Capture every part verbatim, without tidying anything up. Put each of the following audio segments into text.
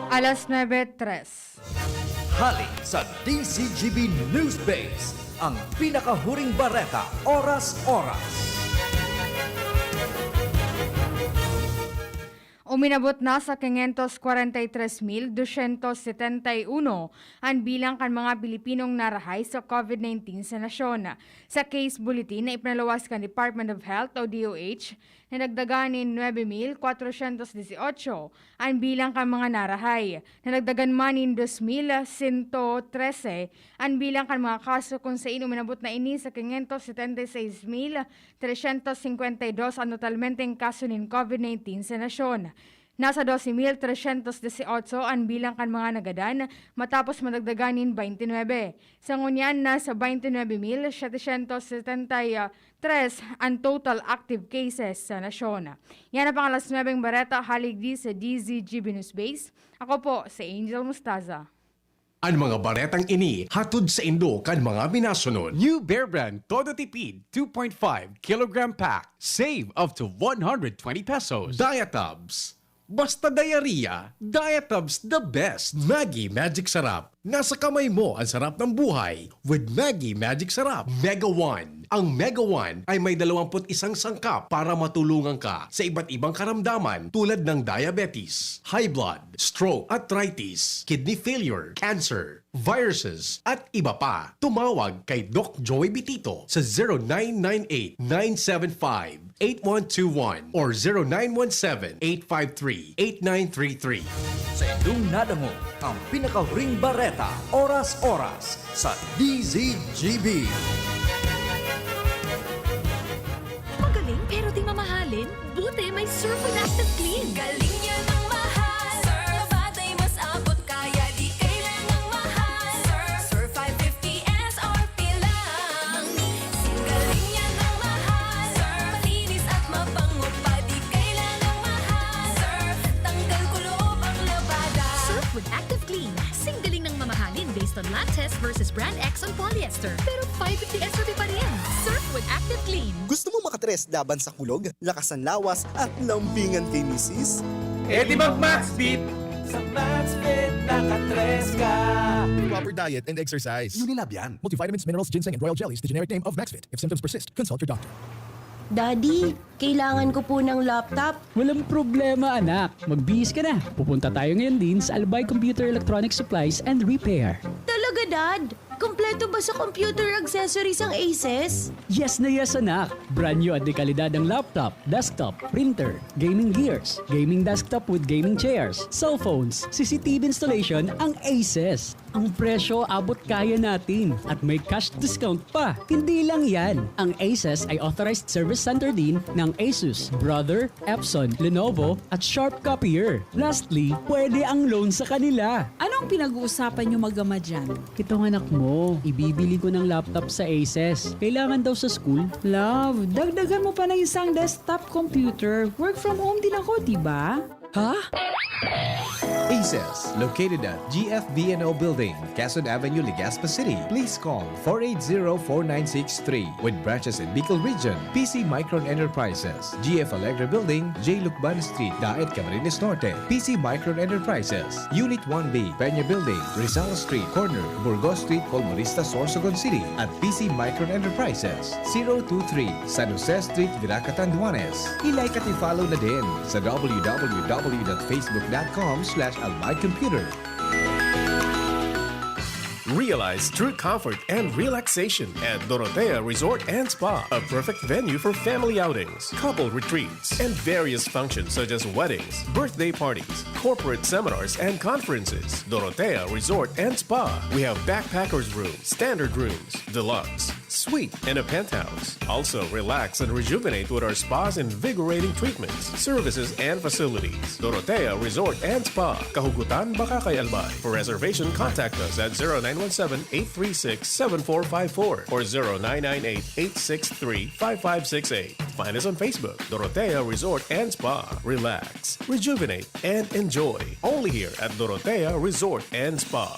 Alas nuebe tres. Hali sa D Z G B News Base, ang pinakahuring bareta, oras-oras. Uminabot na sa quinientos kwarenta y tres mil dosyentos setenta y uno an bilang kan mga Pilipinong narahay sa COVID nineteen sa nasyon. Sa case bulletin na ipinaluwas kan Department of Health o D O H, nadagdagan nin nuebe mil kwatrosyentos dieciocho an bilang kan mga narahay. Nadagdagan man nin dos mil sento trese an bilang kan mga kaso, kun sain uminabot na ini sa quinientos setenta y seis mil tresyentos singkwenta y dos an totalmenteng kaso nin COVID nineteen sa nasyon. Nasa doce mil tresyentos dieciocho an bilang kan mga nagadan matapos madagdagan nin baynte nuebe. Sa ngunyan, nasa baynte nuebe mil setesyentos setenta y tres an total active cases sa nasyon. Yan ang pang alas nuebeng bareta, hali digdi sa D Z G B News Base. Ako po si Angel Mustaza. An mga baretang ini hatod saindo kan mga minasunod. New Bear Brand Todo Tipid two point five kilogram pack. Save up to one hundred twenty pesos. Diatabs. Basta diarrhea, Diatabs the best. Maggi Magic Sarap. Nasa kamay mo ang sarap ng buhay with Maggi Magic Sarap. Mega One. Ang Mega One ay may dalawampu't isang sangkap para matulungan ka sa iba't ibang karamdaman tulad ng diabetes, high blood, stroke, arthritis, kidney failure, cancer, viruses, at iba pa. Tumawag kay Doc Joey Bitito sa zero nine nine eight, nine seven five, eight one two one or zero nine one seven, eight five three, eight nine three three. Sa indong nadangog ang pinakahuring bareta, oras-oras sa D Z G B. Magaling pero di mamahalin? Buti may Surf with Active Clean. Galing niya ng mahal. Surf, batay mas abot kaya di kailangang mahal. Surf, Surf five fifty S R P lang. Singgaling yan ng mahal. Surf, malinis at mabango pa, di kailangang mahal. Surf, tanggal kulop ang labada. Surf with Active Clean. Singgaling ng mamahalin based on lab test versus brand X on polyester. Pero five fifty S R P pa rin. Surf with Active Clean. Gusto mo makatres laban sa kulog, lakas ng lawas, at lambingan kay misis? E di mag Maxbit! Sa Maxbit, nakatres ka! Proper diet and exercise. Unilab yan. Multivitamins, minerals, ginseng, and royal jellies, the generic name of Maxfit. If symptoms persist, consult your doctor. Daddy, kailangan ko po ng laptop. Walang problema, anak. Magbihis ka na. Pupunta tayo ngayon din sa Albay Computer Electronic Supplies and Repair. Talaga, Dad? Kompleto ba sa computer accessories ang Aces? Yes na yes, anak! Brand new at dekalidad ang laptop, desktop, printer, gaming gears, gaming desktop with gaming chairs, cellphones, C C T V installation ang Aces. Ang presyo abot kaya natin at may cash discount pa. Hindi lang yan, ang Aces ay authorized service center din ng Asus, Brother, Epson, Lenovo, at Sharp Copier. Lastly, pwede ang loan sa kanila. Anong pinag-uusapan niyo mag-ama dyan? Itong anak mo, ibibili ko ng laptop sa Aces. Kailangan daw sa school. Love, dagdagan mo pa ng isang desktop computer. Work from home din ako, di ba? Ha? Aces, located at G F B N O Building, Quezon Avenue, Legazpi City. Please call four eight zero, four nine six three. With branches in Bicol Region, P C Micron Enterprises, G F Allegra Building, J Lucban Street, Daet, Camarines Norte, P C Micron Enterprises, Unit one B, Peña Building, Rizal Street, corner, Burgos Street, Colmonista, Sorsogon City, at P C Micron Enterprises, zero two three, San Jose Street, Virac, Catanduanes. I-like at i-follow na din sa w w w dot facebook dot com slash albay computer. Realize true comfort and relaxation at Dorotea Resort and Spa, a perfect venue for family outings, couple retreats, and various functions such as weddings, birthday parties, corporate seminars, and conferences. Dorotea Resort and Spa. We have backpackers room, standard rooms, deluxe, suite, and a penthouse. Also, relax and rejuvenate with our spa's invigorating treatments, services, and facilities. Dorotea Resort and Spa, Kahugutan, Bacacay, Albay. For reservation, contact us at zero nine one seven, eight three six, seven four five four or zero nine nine eight, eight six three, five five six eight. Find us on Facebook, Dorotea Resort and Spa. Relax, rejuvenate, and enjoy. Only here at Dorotea Resort and Spa.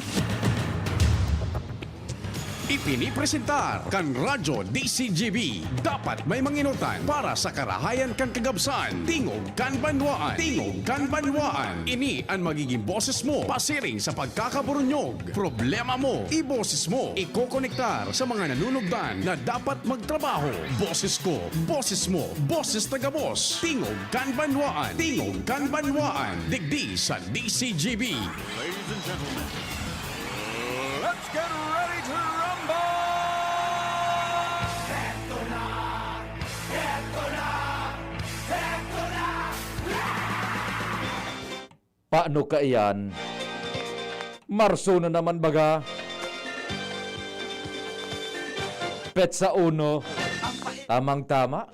Ipinipresentar kan Radyo D C G B. Dapat may manginotan para sa karahayan kan kagabsan. Tingog kan banwaan. Tingog kan banwaan. Ini an magiging boses mo pasiring sa pagkakaburunyog. Problema mo, iboses mo. Ikokonektar sa mga nanunugdan na dapat magtrabaho. Boses ko, boses mo, boses na gabos. Tingog kan banwaan. Tingog kan banwaan. Digdi sa D C G B. Ladies and gentlemen, let's get ready to rumble! Paano kaiyan? Marso na naman baga. Petsa uno. Tamang-tama.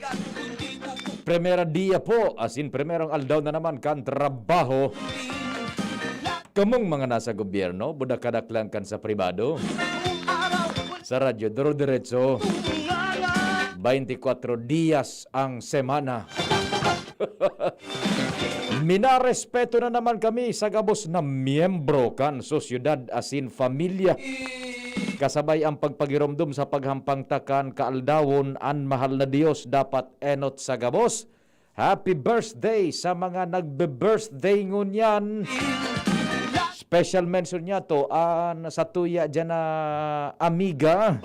Primera dia po, as in, primerong aldaw na naman kan trabaho. Kamong mga nasa gobyerno, buda kadaklan kan sa pribado. Sa radyo, duro-diretso. Baintikwatro diyas ang semana. Minarespeto na naman kami sa gabos na miyembro kan sosyedad asin familya. Kasabay ang pagpagiromdom sa paghampang ta kan kaaldawon, an mahal na Dios dapat enot sa gabos. Happy birthday sa mga nagbe-birthday ngunyan. Special mention niya to, an satuya diyan na amiga,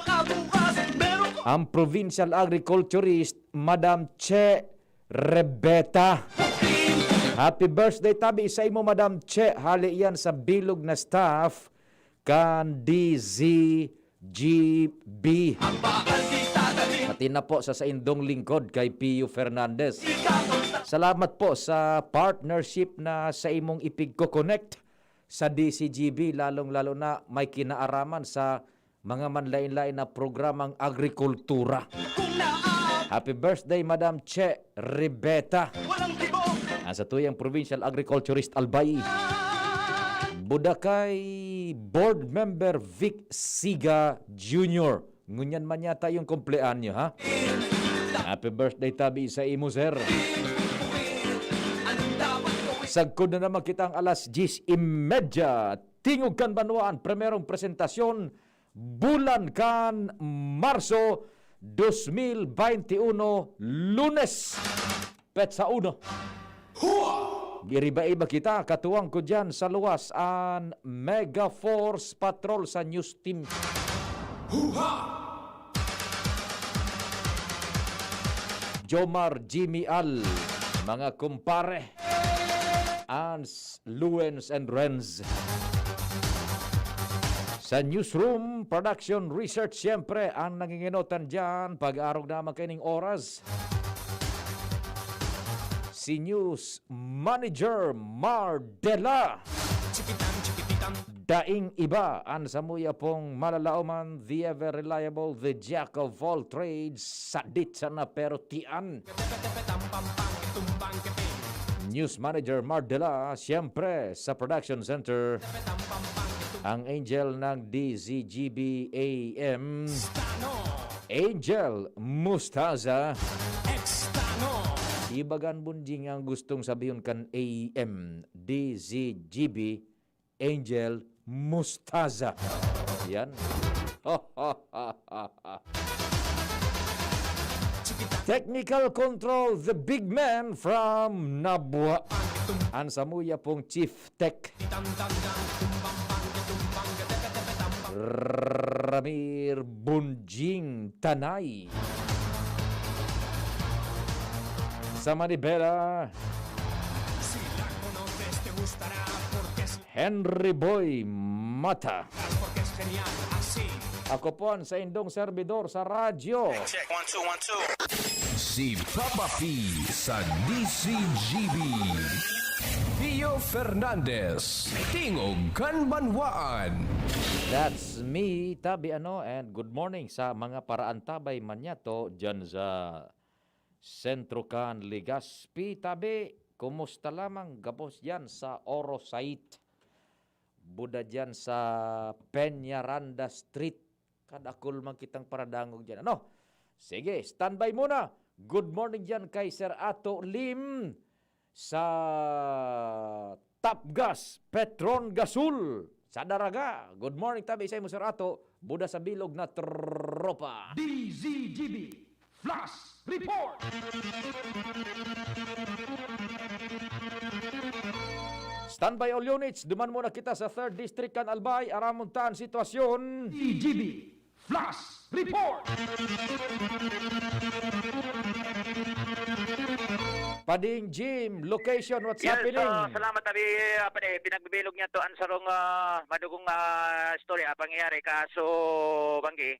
ang provincial agriculturist, Madam Che Rebeta. Happy birthday tabi sa imo, Madam Che. Hali yan sa bilog na staff kan D Z G B. Pati na po sa saindong lingkod kay Pio Fernandez. Salamat po sa partnership na sa imong ipigko-connect sa D Z G B, lalong-lalo na may kinaaraman sa mga manlain-lain na programang agrikultura. Happy birthday, Madam Che Rebeta. Ang satuyang Provincial Agriculturist Albay. Budakay Board Member Vic Siga Junior. Ngunyan man yata yung kumpleanyo, ha? Happy birthday tabi sa imo, sir. Sagkod na naman kita ang alas diyes y media. Tingog kan Banwaan, primerong presentasyon, bulan kan Marso dos mil baynte uno, Lunes, petsa uno. Giriba-iba kita, katuwang ko diyan sa luwas an Mega Force Patrol sa News Team. Jomar, Jimmy Al, mga kumpare, Ans, Luens and Renz. Sa Newsroom, Production, Research, siyempre, ang nanginginotan diyan, pag-arog naman kaining oras. Si News Manager Mardela. Daing iba, an samuya pong malalaoman, the ever reliable, the jack of all trades, sadit sana pero tian. News Manager Mardela, siyempre, sa Production Center, ang angel ng D Z G B A M, Angel Mustaza. Ibagan bunjing ang gustong sabihon kan A M, D Z G B, Angel Mustaza. Yan. Technical control, the big man from Nabua. An samuya pong Chief Tech, Ramir Bunjing Tanay. Sa manibela, Henry Boy Mata. Ako po ang saindong servidor sa radyo. Check, one, two, one, two. Si Papa P sa D Z G B. Pio Fernandez, Tingog kan Banwaan. That's me, tabi ano, and good morning sa mga paraantabay man yato dyan sa Sentro kan Legazpi. Tabi, kumusta lamang gabos yan sa Orosite? Buda dyan sa Peñaranda Street. Kadakul man kitang paradangog dyan. Ano? Sige, standby muna. Good morning dyan kay Sir Ato Lim sa Top Gas, Petron Gasol. sa Daraga. Good morning tabi sa imo, Sir Ato. Buda sa bilog na tropa. D Z G B Flash Report! Standby all units, duman muna kita sa third District kan Albay, aramon ta an sitwasyon. D Z G B Flash Report! Pading Jim, location, what's Yes, happening? ah, salamat, abi, ah, pare, pinagbibilog niya to ang sarong, ah, madugong, ah, istorya, pangyayari, kaso, banggi,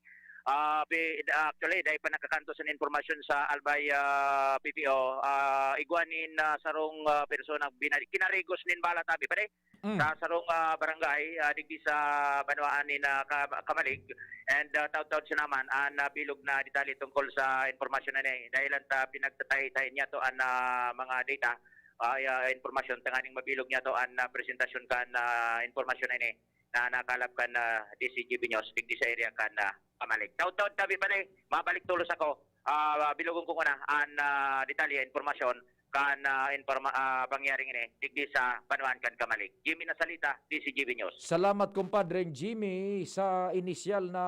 ah, pi-, actually, dahil pa nakakanto sa informasyon sa Albay, ah, P P O, ah, igwa nin, ah, sarong, ah, persona, bina-, kinarigos nin bala, tabi, pare. Mm. Sa sarong, ah, barangay, ah, digdi sa banwaan ni na Ka-, Kamalig. And, ah, taud-taud siya naman, an, ah, bilog na detalye tungkol sa impormasyon na ini. Dahil ang ta-, pinagtatay-tay niya to an, ah, mga data, ah, ya-, impormasyon, tanganing mabilog niya to an, ah, presentasyon kan, ah, impormasyon na ini na nakalap kan, ah, D Z G B News, digdi sa area kan, ah, Kamalig. Taud-taud tabi pare, mabalik tulos ako. Ah, bilogon ko nguna an, ah, detalye, impormasyon kan, ah, informa-, ah, pangyaring ini, digdi sa banwaan kan Kamalig. Jimmy Nasalita, D Z G B News. Salamat, kumpadreng Jimmy, sa inisyal na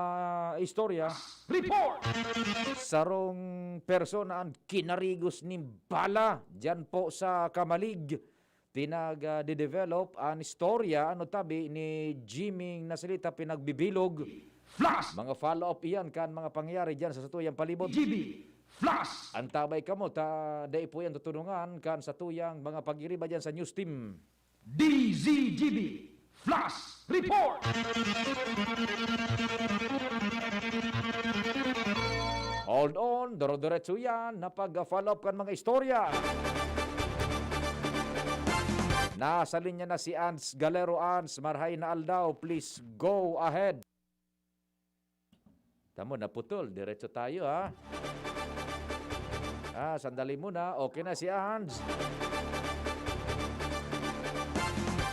istorya. Report! Sarong persona an kinarigos nin bala diyan po sa Kamalig. Pinag, ah, de-develop an istorya, ano tabi, ni Jimmy Nasalita, pinagbibilog. Flash! Mga follow-up iyan kan mga pangyayari diyan sa satuyang palibot. G B Flash! Antabay kamo ta dai po yan tutulungan kan satuyang mga pag-iriba diyan sa news team. D Z G B Flash Report! Hold on, doro-diretso yan na pag-follow up kan mga istorya. Nasa linya na si Ans Galero. Ans, marhay na aldaw, please go ahead. Tamo, naputol. Diretso tayo, ha? Ah, sandali muna. Okay na si Ans.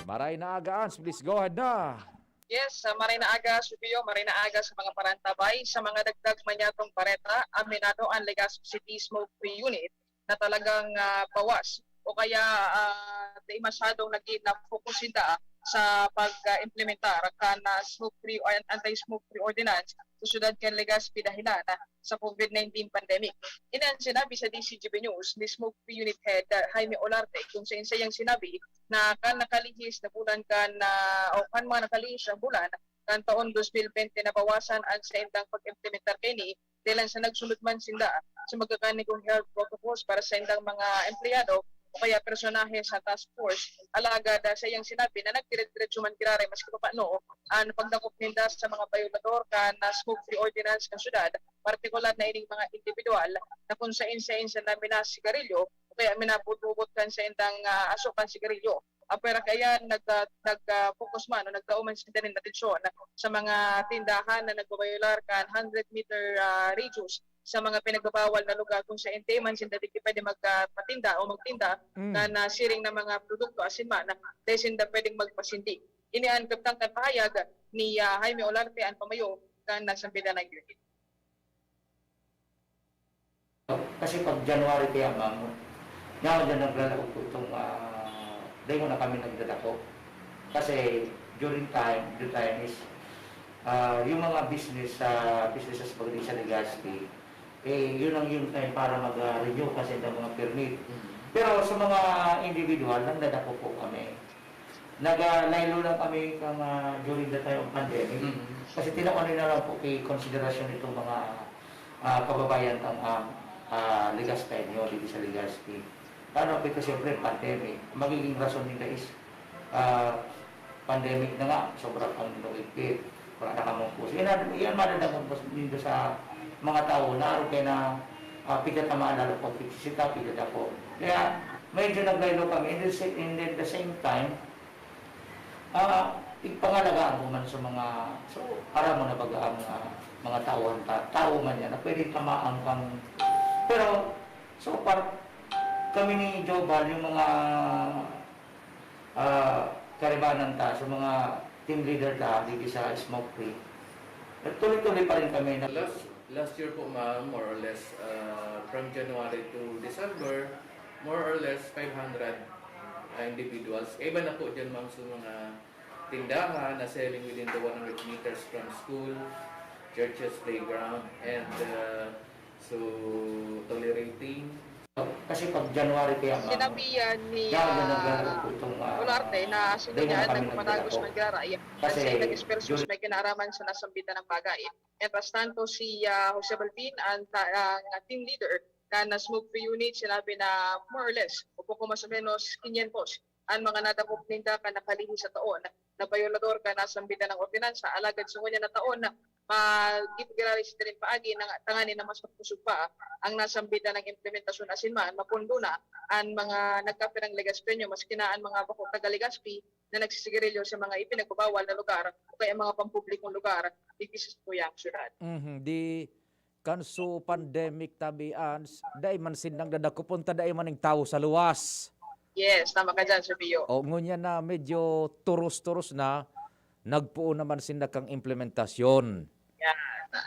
Maray na aga, Ans. Please go ahead na. Yes, ah, maray na aga, Sugio, maray na aga sa mga parantabay. Sa mga dagdag man yatong bareta, aminado ang Legazpi City Smoke Free Unit na talagang, ah, bawas o kaya, ah, di masyadong naging na-focus sinda sa pag-implementar kan, ah, smoke free or anti-smoke free ordinance sa siyudad kan Legazpi dahilan, ah, sa COVID nineteen pandemic. Ini ang sinabi sa D Z G B News ni Smoke Free Unit Head, ah, Jaime Olarte, kung sa iyang sinabi na kan nakalihis na bulan kan, ah, o kan mga nakalihis na bulan kan taon dos mil bente, nabawasan ang saindang pag-implementar kaini dahilan sa nagsunod man sinda sa magkakanigong health protocols para sa indang mga empleyado o kaya personahe sa task force. Alagad, ah, sa iyang sinabi na nagdire-diretso man giraray maski papaano ang pagdakop ninda sa mga bayolador kan, ah, smoke free ordinance kan syudad, partikular na ining mga individual na kung sain-sain sa namin na sigarilyo o kaya minabutugot kan sa indang, ah, aso kan sigarilyo. Apwera kaya nag-, ah, nag-, ah, focus man o nagtao man sinda nin atensyon sa mga tindahan na nagbabayolar kan hundred meter, ah, radius sa mga pinagbabawal na lugar kung sain di man sinda di pwede mag-, ah, patinda o magtinda Mm. na nasiring na mga produkto asin man dai sinda pwedeng magpasindi. Ini an kabtang kan pahayag ni, ah, Jaime Olarte, an pamayo kan nasambitan na unit. Kasi pag January kaya, ma'am, yaon dyan naglalako po itong, ah, dahil na kami nagdadako. Kasi during time, the time is, ah, yung mga business, sa businesses pagdating sa Legazpi, eh, yun ang yung time para mag-renew kasi ng mga permit. Mm. Pero sa mga individual, nagdadako po kami. Nag-, ah, laylo lang kami kang, ah, during the time of pandemic. Mm. Kasi tinaon na lang po kay konsiderasyon itong mga, ah, kababayan kang, ah, ah, Legaspeño dito sa Legazpi. Paano po ito, siyempre, pandemic. Magiging rason nila is, ah, pandemic na nga, sobra pang lumigpit. Wala na kamong puso. Yan, yan madadagdag po nindo sa mga tao na araw kayo na, ah, pigtatamaan, lalo pag pigsisita, pigtatapon. Kaya medyo naglaylo kami. And the sa-, and then the same time, ah, ipangalagaan ko man sa mga, so, para mo na baga ang, ah, mga tao, ang ta-, tao man yan, na pwedeng tamaan kang, pero, so far, kami ni Joval, yung mga, ah, karibanan ta, sa mga team leader ta, dito sa Smoke Free, nagtuloy-tuloy pa rin kami na Last, last year po, ma'am, more or less, ah, from January to December, more or less five hundred, ah, individuals. Iba na po dyan, ma'am, sa mga tindahan na selling within the one hundred meters from school, churches, playground, and, uh, so tolerating. Kasi pag January kaya, ma'am, Sinabi yan ni, kaya ah, naglalaro po itong, ah, Olarte na sino dahil niya na kami nagpapatagos naglalaro. Magrara. Yan. Kasi Kasi nag-ekspresyon during may kinaraman sa nasambitan ng bagay. Mientras tanto, si, ah, Jose Balbin, ang ta-, ang team leader kan Smoke Free Unit, sinabi na more or less, o poco mas o menos, quinientos ang mga nadakop ninda kan nakalihis sa taon na bayolador kan nasambitan ng ordinansa. Alagad sa ngunyan na taon, magigiraray sa siring paagi na tanganing na mas makusog pa ang nasambitan ng implementasyon asin man mapundo na ang mga nagkapirang Legazpeño, maski na ang mga bako taga Legazpi na nagsisigarilyo sa mga ipinagbabawal na lugar o kaya mga pampublikong lugar digdi sa sakuyang syudad. Mhm, di kan so pandemic tabi, Ans, dai man sindang dadakopon ta dai man ning tawo sa luwas. Yes, tama ka dyan, Sir Pio. O, ngunyan na medyo turos-turos na, nagpoon naman sinda kang implementasyon. Yeah.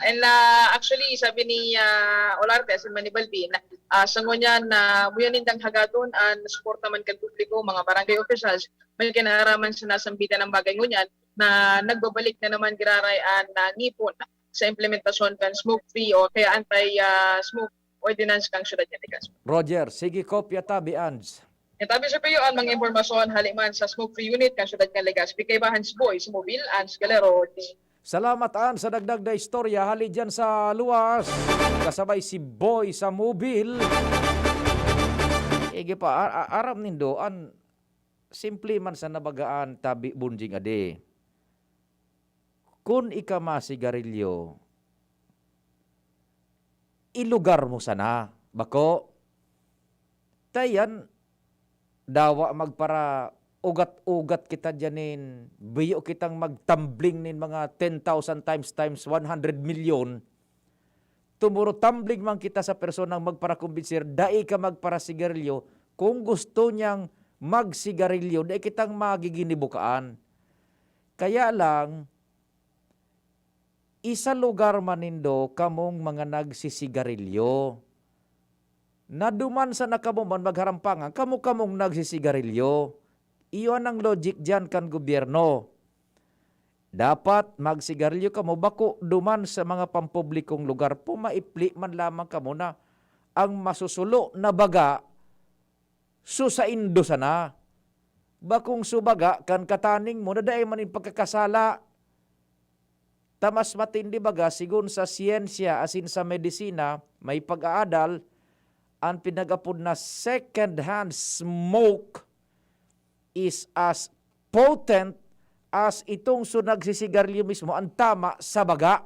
And, ah, actually, sabi ni, ah, Olarte, si Manny Balbin, ah, sa ngunyan na muya nindang hagadon an suporta man kan publiko, mga barangay officials, may kinaraman sa nasambitan ng bagay ngunyan na nagbabalik na naman giraray an, ah, ngipon sa implementasyon kan smoke free o kaya anti, ah, smoke ordinance kan syudad kan Legazpi. Roger, sige, kopya tabi, Ans. Tabi sa piyo an mga impormasyon hali man sa smoke free unit kan syudad kan Legazpi, kaibahan si Boy sa mobil, Ans Galero, Salamat, Ans, sa dagdag na istorya hali dyan sa luwas. Kasabay si Boy sa mobil. Ige pa, a-, a-, aram nindo, an simple man sa nabagaan tabi, Bunjing, adi. Kun ika masigarilyo, ilugar mo sana, bako? Tayan, dawa magpara-ugat-ugat kita diyan nin biyo kitang magtambling nin mga ten thousand times, times one hundred milyon. Tumuro tambling man kita sa personang magparakumbinser, dai ka magparasigarilyo. Kung gusto niyang magsigarilyo, dai kitang magiginibukaan. Kaya lang, isa lugar man nindo kamong mga nagsisigarilyo. Na duman sana kamo man magharampangan, kamo-kamong nagsisigarilyo. Iyo an ang logic diyan kan gobyerno. Dapat magsigarilyo kamo bako duman sa mga pampublikong lugar, pumaipli man lamang kamo na ang masusulo na baga, so saindo sana. Bakong subaga kan kataning mo na dai man nin pagkakasala. Ta mas matindi baga, sigon sa siyensya asin sa medisina, may pag-aadal, an pinag-apod na second-hand smoke is as potent as itong so nagsisigarilyo mismo, an tama sa baga.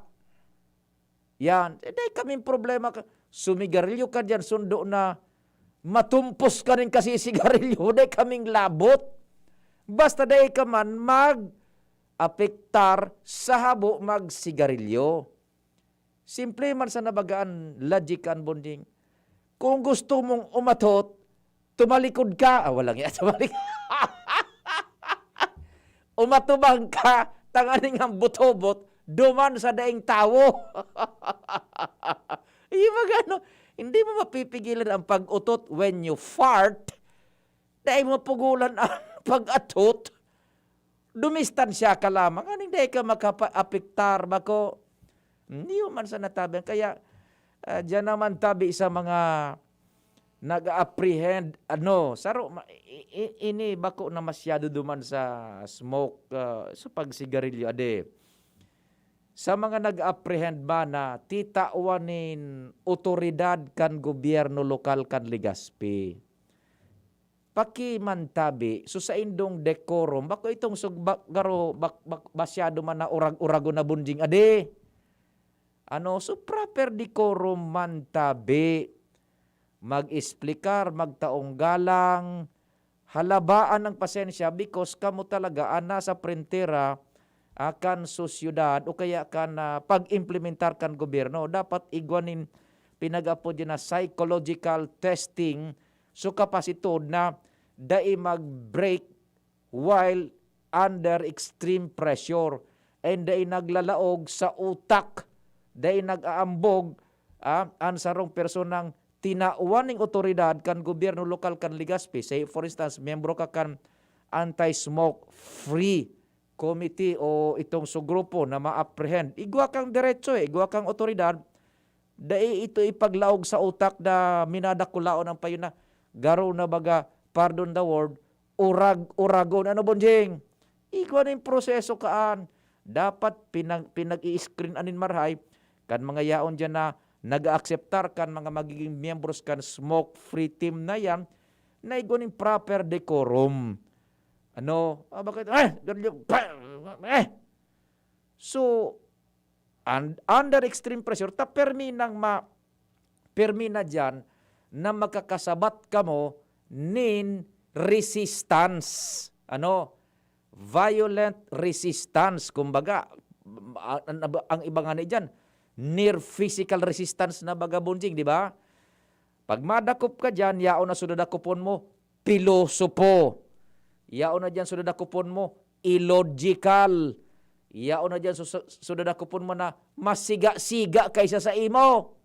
Yan. Eh, dai kaming problema ka, sumigarilyo ka diyan, sundo na matumpos ka nin kasisigarilyo, dai kaming labot. Basta dai ka man mag-apektar sa habo magsigarilyo. Simple man sa nabagaan, logic kan bonding. Kung gusto mong umatot, tumalikod ka. Ah, walang iya, tumalik-, umatubang ka, tanganing ang butobot, duman sa daing tawo. Yung mga ano, hindi mo mapipigilan ang pag-utot when you fart. Dai mo pugulan ang pag-atot. Dumistansya ka lamang. Aning dai ka makaapektar, bako. Hindi man sa natabi. Kaya, ah, diyan naman tabi sa mga nag-a-apprehend, ano, saro, ma-, i-, i-, ini bako na masyado duman sa smoke, ah, sa pagsigarilyo, ade. Sa mga nag-a-apprehend man na titawan nin otoridad kan gobyerno lokal kan Legazpi. Pakimantabi, so saindong decorum, bako itong sugba-, garo, bak-, bak-, masyado man na urag-uragon na bonding, ade. Ano, so proper decorum man tabi. Mag-explicar, magtaong galang, halabaan ang pasensya because kamo talaga an nasa prentera, ah, kan sosyedad o kaya kan, ah, pag-implementar kan gobyerno. Dapat igwa nin pinag-apod na psychological testing, so kapasitod na dai mag-break while under extreme pressure, and dai naglalaog sa utak, dai nag-aambog, ah, an sarong personang tinawan ning otoridad kan gobyerno lokal kan Legazpi. Say, for instance, miyembro ka kan anti-smoke free committee o itong su grupo na ma-apprehend, igwa kang derecho, eh, igwa kang otoridad, dai ito ipaglaog sa utak na minadakulaon ang payo na garo na baga, pardon the word, urag-uragon. Ano, Bonjing? Igwa na yung proseso kaan. Dapat pinag-, pinag-i-screen anin marhay kan mga yaon diyan na nag-aakseptar kan mga magiging miyembros kan smoke-free team na yan, na igwa ning proper decorum. Ano? Ah, bakit? Eh! Eh! So, un-, under extreme pressure, ta permi nang ma-, permi na diyan na makakasabat kamo nin resistance. Ano? Violent resistance. Kumbaga, ang, ang, ang iba nga ni diyan, near physical resistance na baga, Bonjing, di ba? Pag madakop ka diyan, yaon na su dadakopon mo, pilosopo. Yaon na diyan su dadakopon mo, illogical. Yaon na diyan su, su, su dadakopon mo na masiga-siga kaysa sa imo.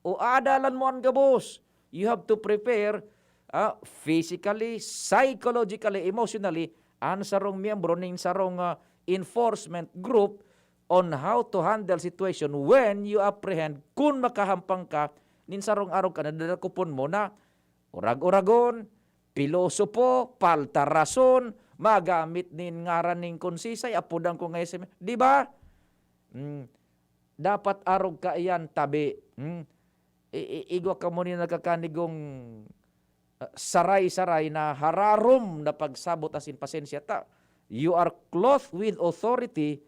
O adalan mo an gabos. You have to prepare, ah, physically, psychologically, emotionally, an sarong miyembro nin sarong, ah, enforcement group on how to handle situation when you apprehend, kun makahampang ka nin sarong arog ka na dadakopon mo na urag-uragon, pilosopo, palta rason, magamit nin ngaran nin konsisay, apodan ko nga S M, di ba? Mm. Dapat arog ka iyan, tabi. Mm. I-, i-, igwa ka mo nin nagkakanigong, ah, saray-saray na hararom na pagsabot asin pasensya ta. You are clothed with authority,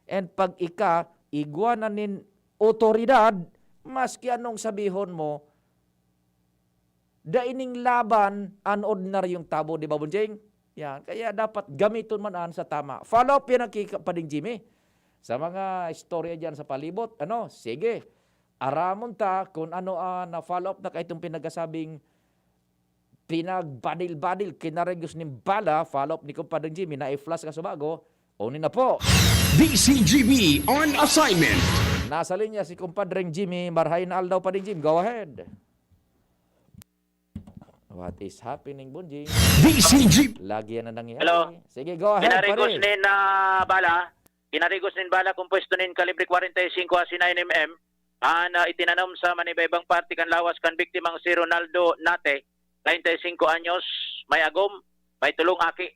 and pag ika igwa na nin otoridad, maski anong sabihon mo, dai ning laban an ordinaryong tawo, di ba, Bonjing? Yan. Kaya dapat gamiton man an sa tama. Follow up yan ang kay Pading Jimmy. Sa mga istorya diyan sa palibot, ano, sige. Aramon ta kung ano an na-follow up na kaitong pinagkasabing pinagbadil-badil, kinarigos nin bala, follow up ni Kumpadeng Jimmy na i-flash ka subago. Uni na po. D C G B on assignment. Nasa linya si Kumpadreng Jimmy. Marhay na aldaw, Padeng Jim. Go ahead. What is happening, Bonjing? D C G. Lagi yan na nangyayari. Hello. Sige, go ahead, Pinarigos pare. nin, ah, bala. Pinarigos nin bala, kompuesto nin kalibre kwarenta y singko asin nine M M. An, ah, itinanom sa manibaybang parte kan lawas kan biktimang si Ronaldo Nate, treinta y cinco anyos, may agom, may tolong aki.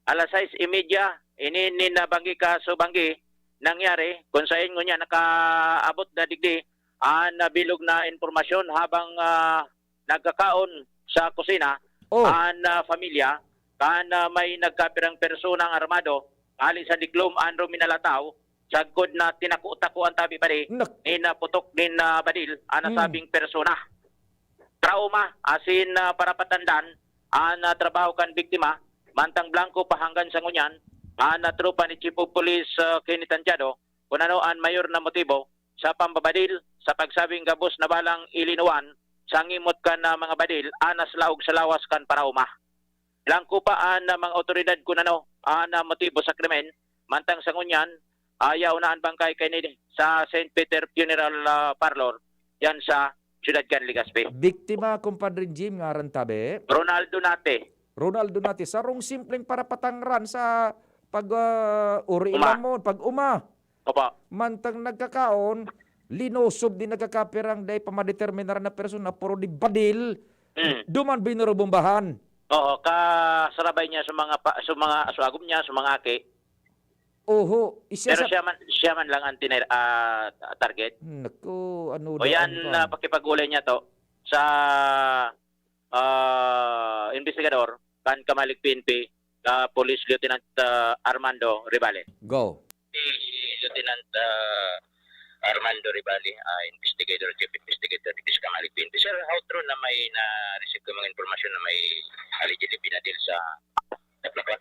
Alas sais y media, ini nin, ah, banggi kaso banggi nangyari, kung saen ngunyan nakaabot na digdi an, ah, bilog na impormasyon habang, ah, nagkakaon sa kusina Oh. an, ah, pamilya, kan, ah, may nagkapirang personang armado, hali sa Diklom an ruminalataw, sagkod na tinako-tako an tabi padi, Nak- nin, ah, putok nin, ah, badil an Hmm. nasabing persona. Trauma, asin, ah, parapatandan an, ah, trabaho kan biktima, mantang blangko pa hanggan sa ngunyan an, ah, tropa ni Chief of Police, ah, Kenny Tantiado, kun ano an mayor na motibo sa pambabadil sa pagsabing gabos na balang ilinuwan sa ngimot kan, ah, mga badil anas laog sa lawas kan paraoma. Blangko pa an, ah, mga otoridad kun ano an, ah, motibo sa krimen, mantang sa ngunyan, ah, yaon na an bangkay kaini sa Saint Peter Funeral, ah, Parlor, diyan sa siyudad kan Legazpi. Biktima, Kumpadre Jim, ngaran tabi? Ronaldo Nate. Ronaldo Nate, sarong simpleng parapatangran sa pag, ah, uri Uma. lamon, pag-uma. Opo. Mantang nagkakaon, linosob din nagkakapirang dai pa madeterminar na persona, puro di badil, Mm. duman binurubumbahan. Oo, kasarabay niya sa mga pa, sa mga, sa agom niya, sa mga aki. Oho, isya Pero sa siya man, siya man lang ang tiner-, ah, target. Naku, ano O daan yan, ka? ah, pakipag-ulay niya to sa, ah, investigador, kan Kamalig P N P, ah, Police Lieutenant, ah, Armando Rivale. Go. Si Lieutenant, ah, Armando Rivale, ah, investigator, chief investigator dito sa Kamalig P N P. Sir, how true na may na-receive ka mga impormasyon na may allegedly binadil sa Taplapan?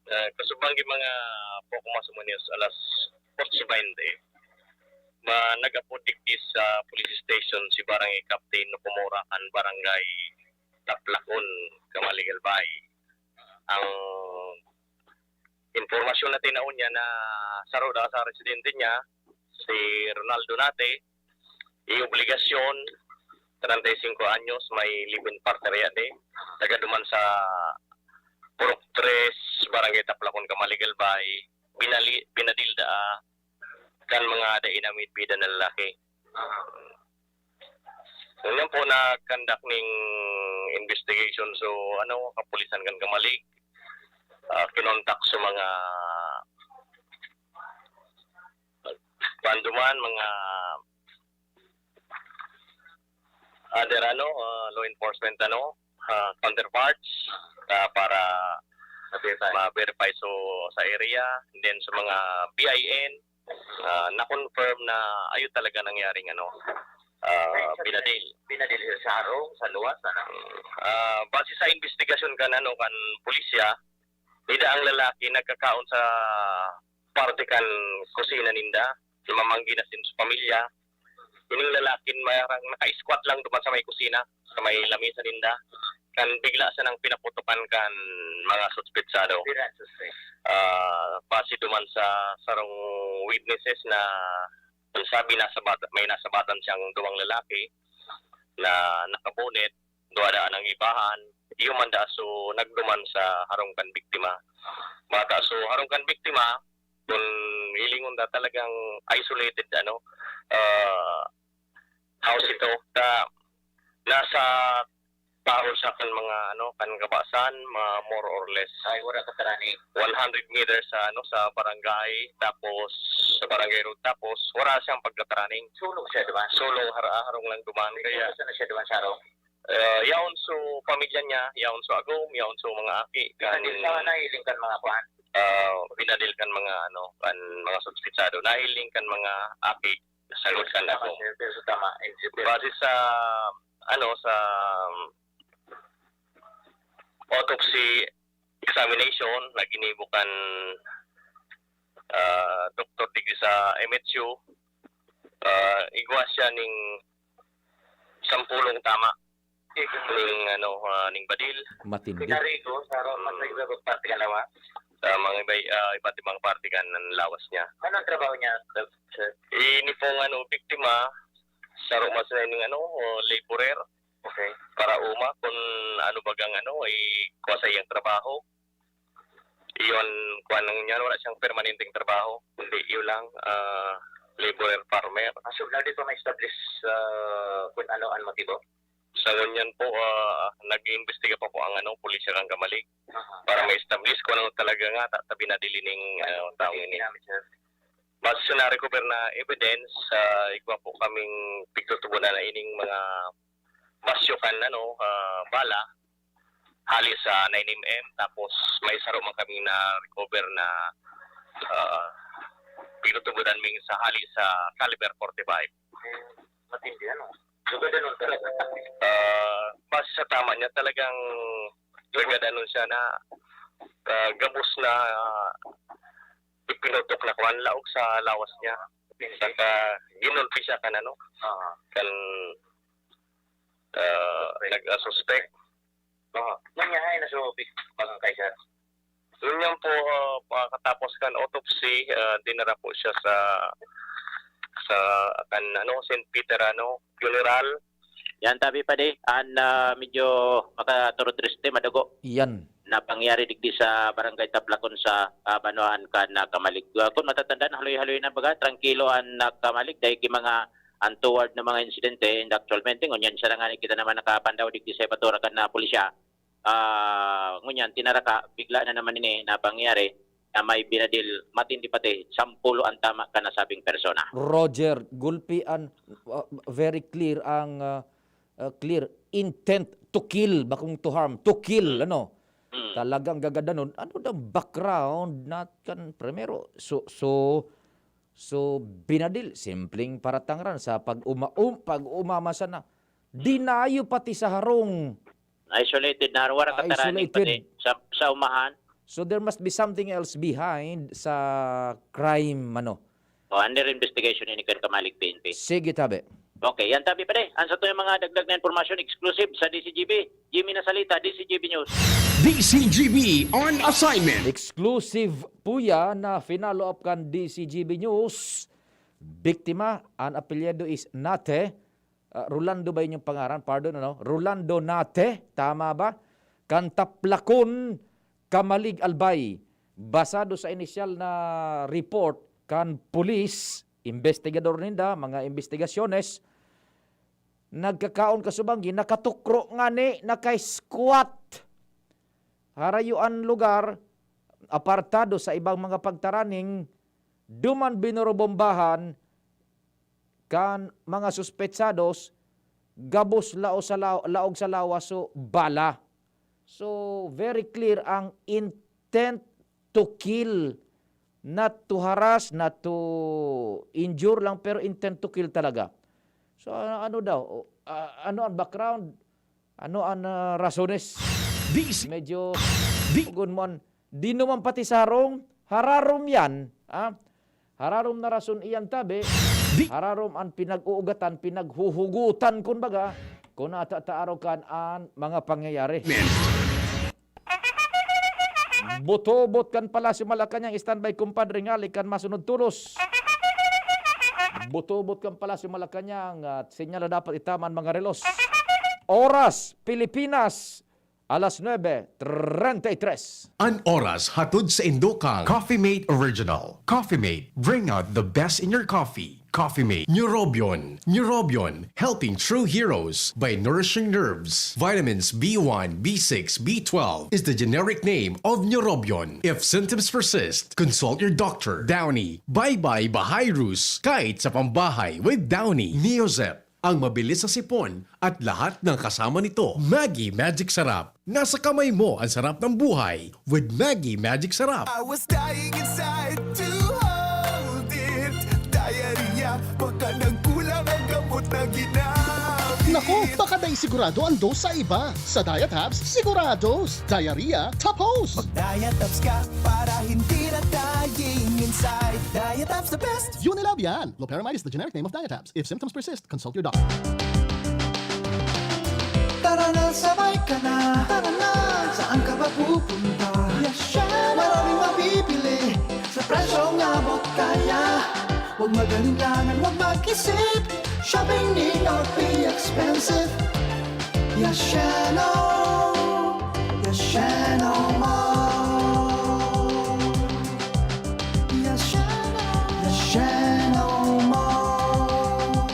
Ah, kasubang yung mga poko mas umanos alas otso baynte, ma-, nag-apod digdi sa police station si Barangay Captain Nakamura kan Barangay Taplacon, Kamalig Albay. Ang impormasyon na tinao niya na saro daw sa residente niya, si Ronaldo Nate, i obligasyon, treinta y cinco anyos, may live-in partner yan eh. Taga duman sa Purok tres, Barangay Taplacon, Kamalig Albay. binali-, binadil daa kan mga dai na midbidan na lalaki. Ngunyan po, nag-conduct ning investigation. So, ano, kapulisan kan Camalig, ah, kinontak sa mga panduman, mga other, ano, ah, law enforcement, ano, ah, counterparts, ah, para ma-verify so sa area, and then sa mga B I N, ah, na-confirm na ayo talaga nangyaring, ano, ah, binadil. Binadil sa harong, sa luwas, ano? Ah, base sa investigasyon kan, ano, kan pulisya, ida ang lalaki nagkakaon sa parte kan kusina ninda, namamanggi na sin pamilya. Ining lalaki, mayarang naka-squat lang duman sa may kusina, sa may lamesa ninda. Kan bigla sanang pinaputokan kan mga suspetsado. Pira ang suspek? Ah, base duman sa sarong witnesses na nagsabi, nasabatan, may nasabatan siyang duwang lalaki na naka-bonnet, duwa daa nang ibahan, iyo man daa so nagduman sa harong kan biktima. Bata so harong kan biktima, kung hilingon ta, talagang isolated, ano, ah, house ito. Ta, nasa tahaw siya kan mga, ano, kan kabasan, mga more or less Ay, wala ka taraning. one hundred meters sa, ano, sa barangay, tapos sa barangay road, tapos wala siyang pagkataraning. Sulong siya, di ba? Sulong, har-, harong lang duman. Kaya Saan na siya, di ba, sa harong? Ah, yaon so pamilya niya, yaon so agom, yaon so mga aki, kan Pinadil ka, nahiling kan mga kuan. Ah, pinadil kan mga, ano, kan mga suspetsado. Nahiling kan mga aki, sagod kan agom. Pero, pero sa tama, in-, Base sa, ano, sa autopsy examination na ginibo kan, ah, doktor digdi sa M H U, ah, igwa siya ning sampulong tama ning, ano, ah, ning badil. Matindi. Pinarigo sa ro-, Mm. sa iba-ibang parte kan lawas. Sa mga iba, ah, iba't ibang parte kan lawas niya. Anong trabaho niya, sir? Ini pong, ano, biktima, saro man sila ning, ano, laborer. Okay. Para uma, kung ano bagang, ano, ikuha sa iyang trabaho. Iyon, kuwan lang niya, wala siyang permanenteng trabaho, kundi yun lang, ah, laborer, farmer. Ah, so, dati pa ma-establish, ah, kung ano ang motibo? Sa ngunyan po, ah, nag-iimbestiga pa po ang, ano, pulisya kan Camalig Aha. para ma-establish kung ano talaga nga ta-, ta binadil ining, ano, taong ini. Namin, sir. Base sa na-recover na evidence, ah, igwa po kaming pigtutubonan na ining mga basyo kan, ano, ah, bala, hali sa nine M M, tapos may saro man kaming na-recover na, ah, pigtutubonan ming sa hali sa caliber forty-five. Matindi, ano? Lugad, ano, talaga? Ah, base sa tama niya, talagang lugad, ano siya na, ah, gabos na ipinutok na kuwan, laog sa lawas niya. Saka ginulpi siya kan, ano, Ah. kan, ah, nag-, ah, suspect. Oo. Ngunyan, ay, nasa big barangay, sir. Ngunyan po, ah, pagkatapos kan autopsy, ah, dinara po siya sa, sa kan, ano, Saint Peter, ano, funeral. Yan, tabi pa di, an, ah, medyo makaturot triste, madugo. Yan. Na pangyari digdi sa Barangay Tablakon sa, ah, banwaan kan, ah, Camalig. Ah, kun matatandaan, haloy-haloy na baga, trangkilo an, ah, Camalig, dahil ki mga, an toward na mga insidente, and actualmente, ngunyan siya na nga, kita naman nakapandaw digdi sa ibatura kan, ah, pulisya. Ah, ngunyan, tinaraka, bigla na naman ini na pangyari na may binadil, matindi pati, sampulo ang tama kan nasabing persona. Roger, gulpi an, ah, very clear ang, ah, ah, clear intent to kill, bakong to harm, to kill, Mm. ano? Mm. Talagang gagadanon. Ano daw background na kan, primero, so, so, so, binadil, simpleng paratangran sa pag-uma-, um, pag-umama sana. Dinayo pati sa harong. Isolated na, wala ka taraning Isolated. pati sa, sa umahan. So there must be something else behind sa crime, ano? O, under investigation ini kan Camalig P N P. Sige, tabi. Okay, yan tabi pa di. Ang sa tuyang mga dagdag na impormasyon, exclusive sa D C G B. Jimmy Nasalita, D C G B News. D C G B on assignment. Exclusive po yan na finalo up kan D C G B News. Biktima, ang apelyido is Nate. Ah, Rolando ba yun yung pangaran? Pardon, ano? Rolando Nate, tama ba? Kan Taplacon, Camalig, Albay. Basado sa inisyal na report kan pulis, investigador ninda, mga imbestigasyones, nagkakaon kasubanggi, nakatukro ngani, naka-squat. Harayo an lugar, apartado sa ibang mga pagtaraning, duman binurobombahan kan mga suspetsados, gabos lao sa la-, laog sa lawas, so, bala. So, very clear ang intent to kill, not to harass, not to injure lang, pero intent to kill talaga. So, ano, ano daw? O, ah, ano ang background? Ano ang, ah, rasones? Bis- Medyo Bi- Gun mo an, di naman pati sarong, hararom yan, ah. Hararom na rason iyan, tabi. Bi- Hararom an pinag-uugatan, pinaghuhugutan, kun baga, kun natataaro kan an mga pangyayari. Men. Butobot kan Palasyo Malacañang, standby, kumpadre, ngali kan masunod tulos. Butobot kan Palasyo Malacañang, at sinyal na dapat itaman mga relos. Oras, Pilipinas, alas nuebe treinta y tres. An oras hatod sa indo kan Coffee Mate Original. Coffee Mate, bring out the best in your coffee. Coffee Mate. Neurobion. Neurobion, helping true heroes by nourishing nerves. Vitamins B one, B six, B twelve is the generic name of Neurobion. If symptoms persist, consult your doctor. Downy. Bye-bye bahay rus. Kahit sa pambahay with Downy. Neozep, ang mabilis sa sipon at lahat ng kasama nito. Maggi Magic Sarap. Nasa kamay mo ang sarap ng buhay with Maggi Magic Sarap. I was dying inside to hold it. Diarrhea, baka nagkulang ang gamot na ginamit. Naku, baka dai sigurado ang dose sa iba. Sa Diatabs, sigurados. Diarrhea, tapos. Mag-Diatabs ka para hindi na dying inside. Diatabs the best. Unilab yan. Loperamide is the generic name of Diatabs. If symptoms persist, consult your doctor. Tara na, sabay ka na. Tara na, saan ka ba pupunta? Yes, siya. Maraming mabibili sa presyong abot kaya. Huwag mag-alinlangan, huwag mag-isip. Shopping need not be expensive. Yasheno, Yasheno Mall. Yasheno, Yasheno Mall.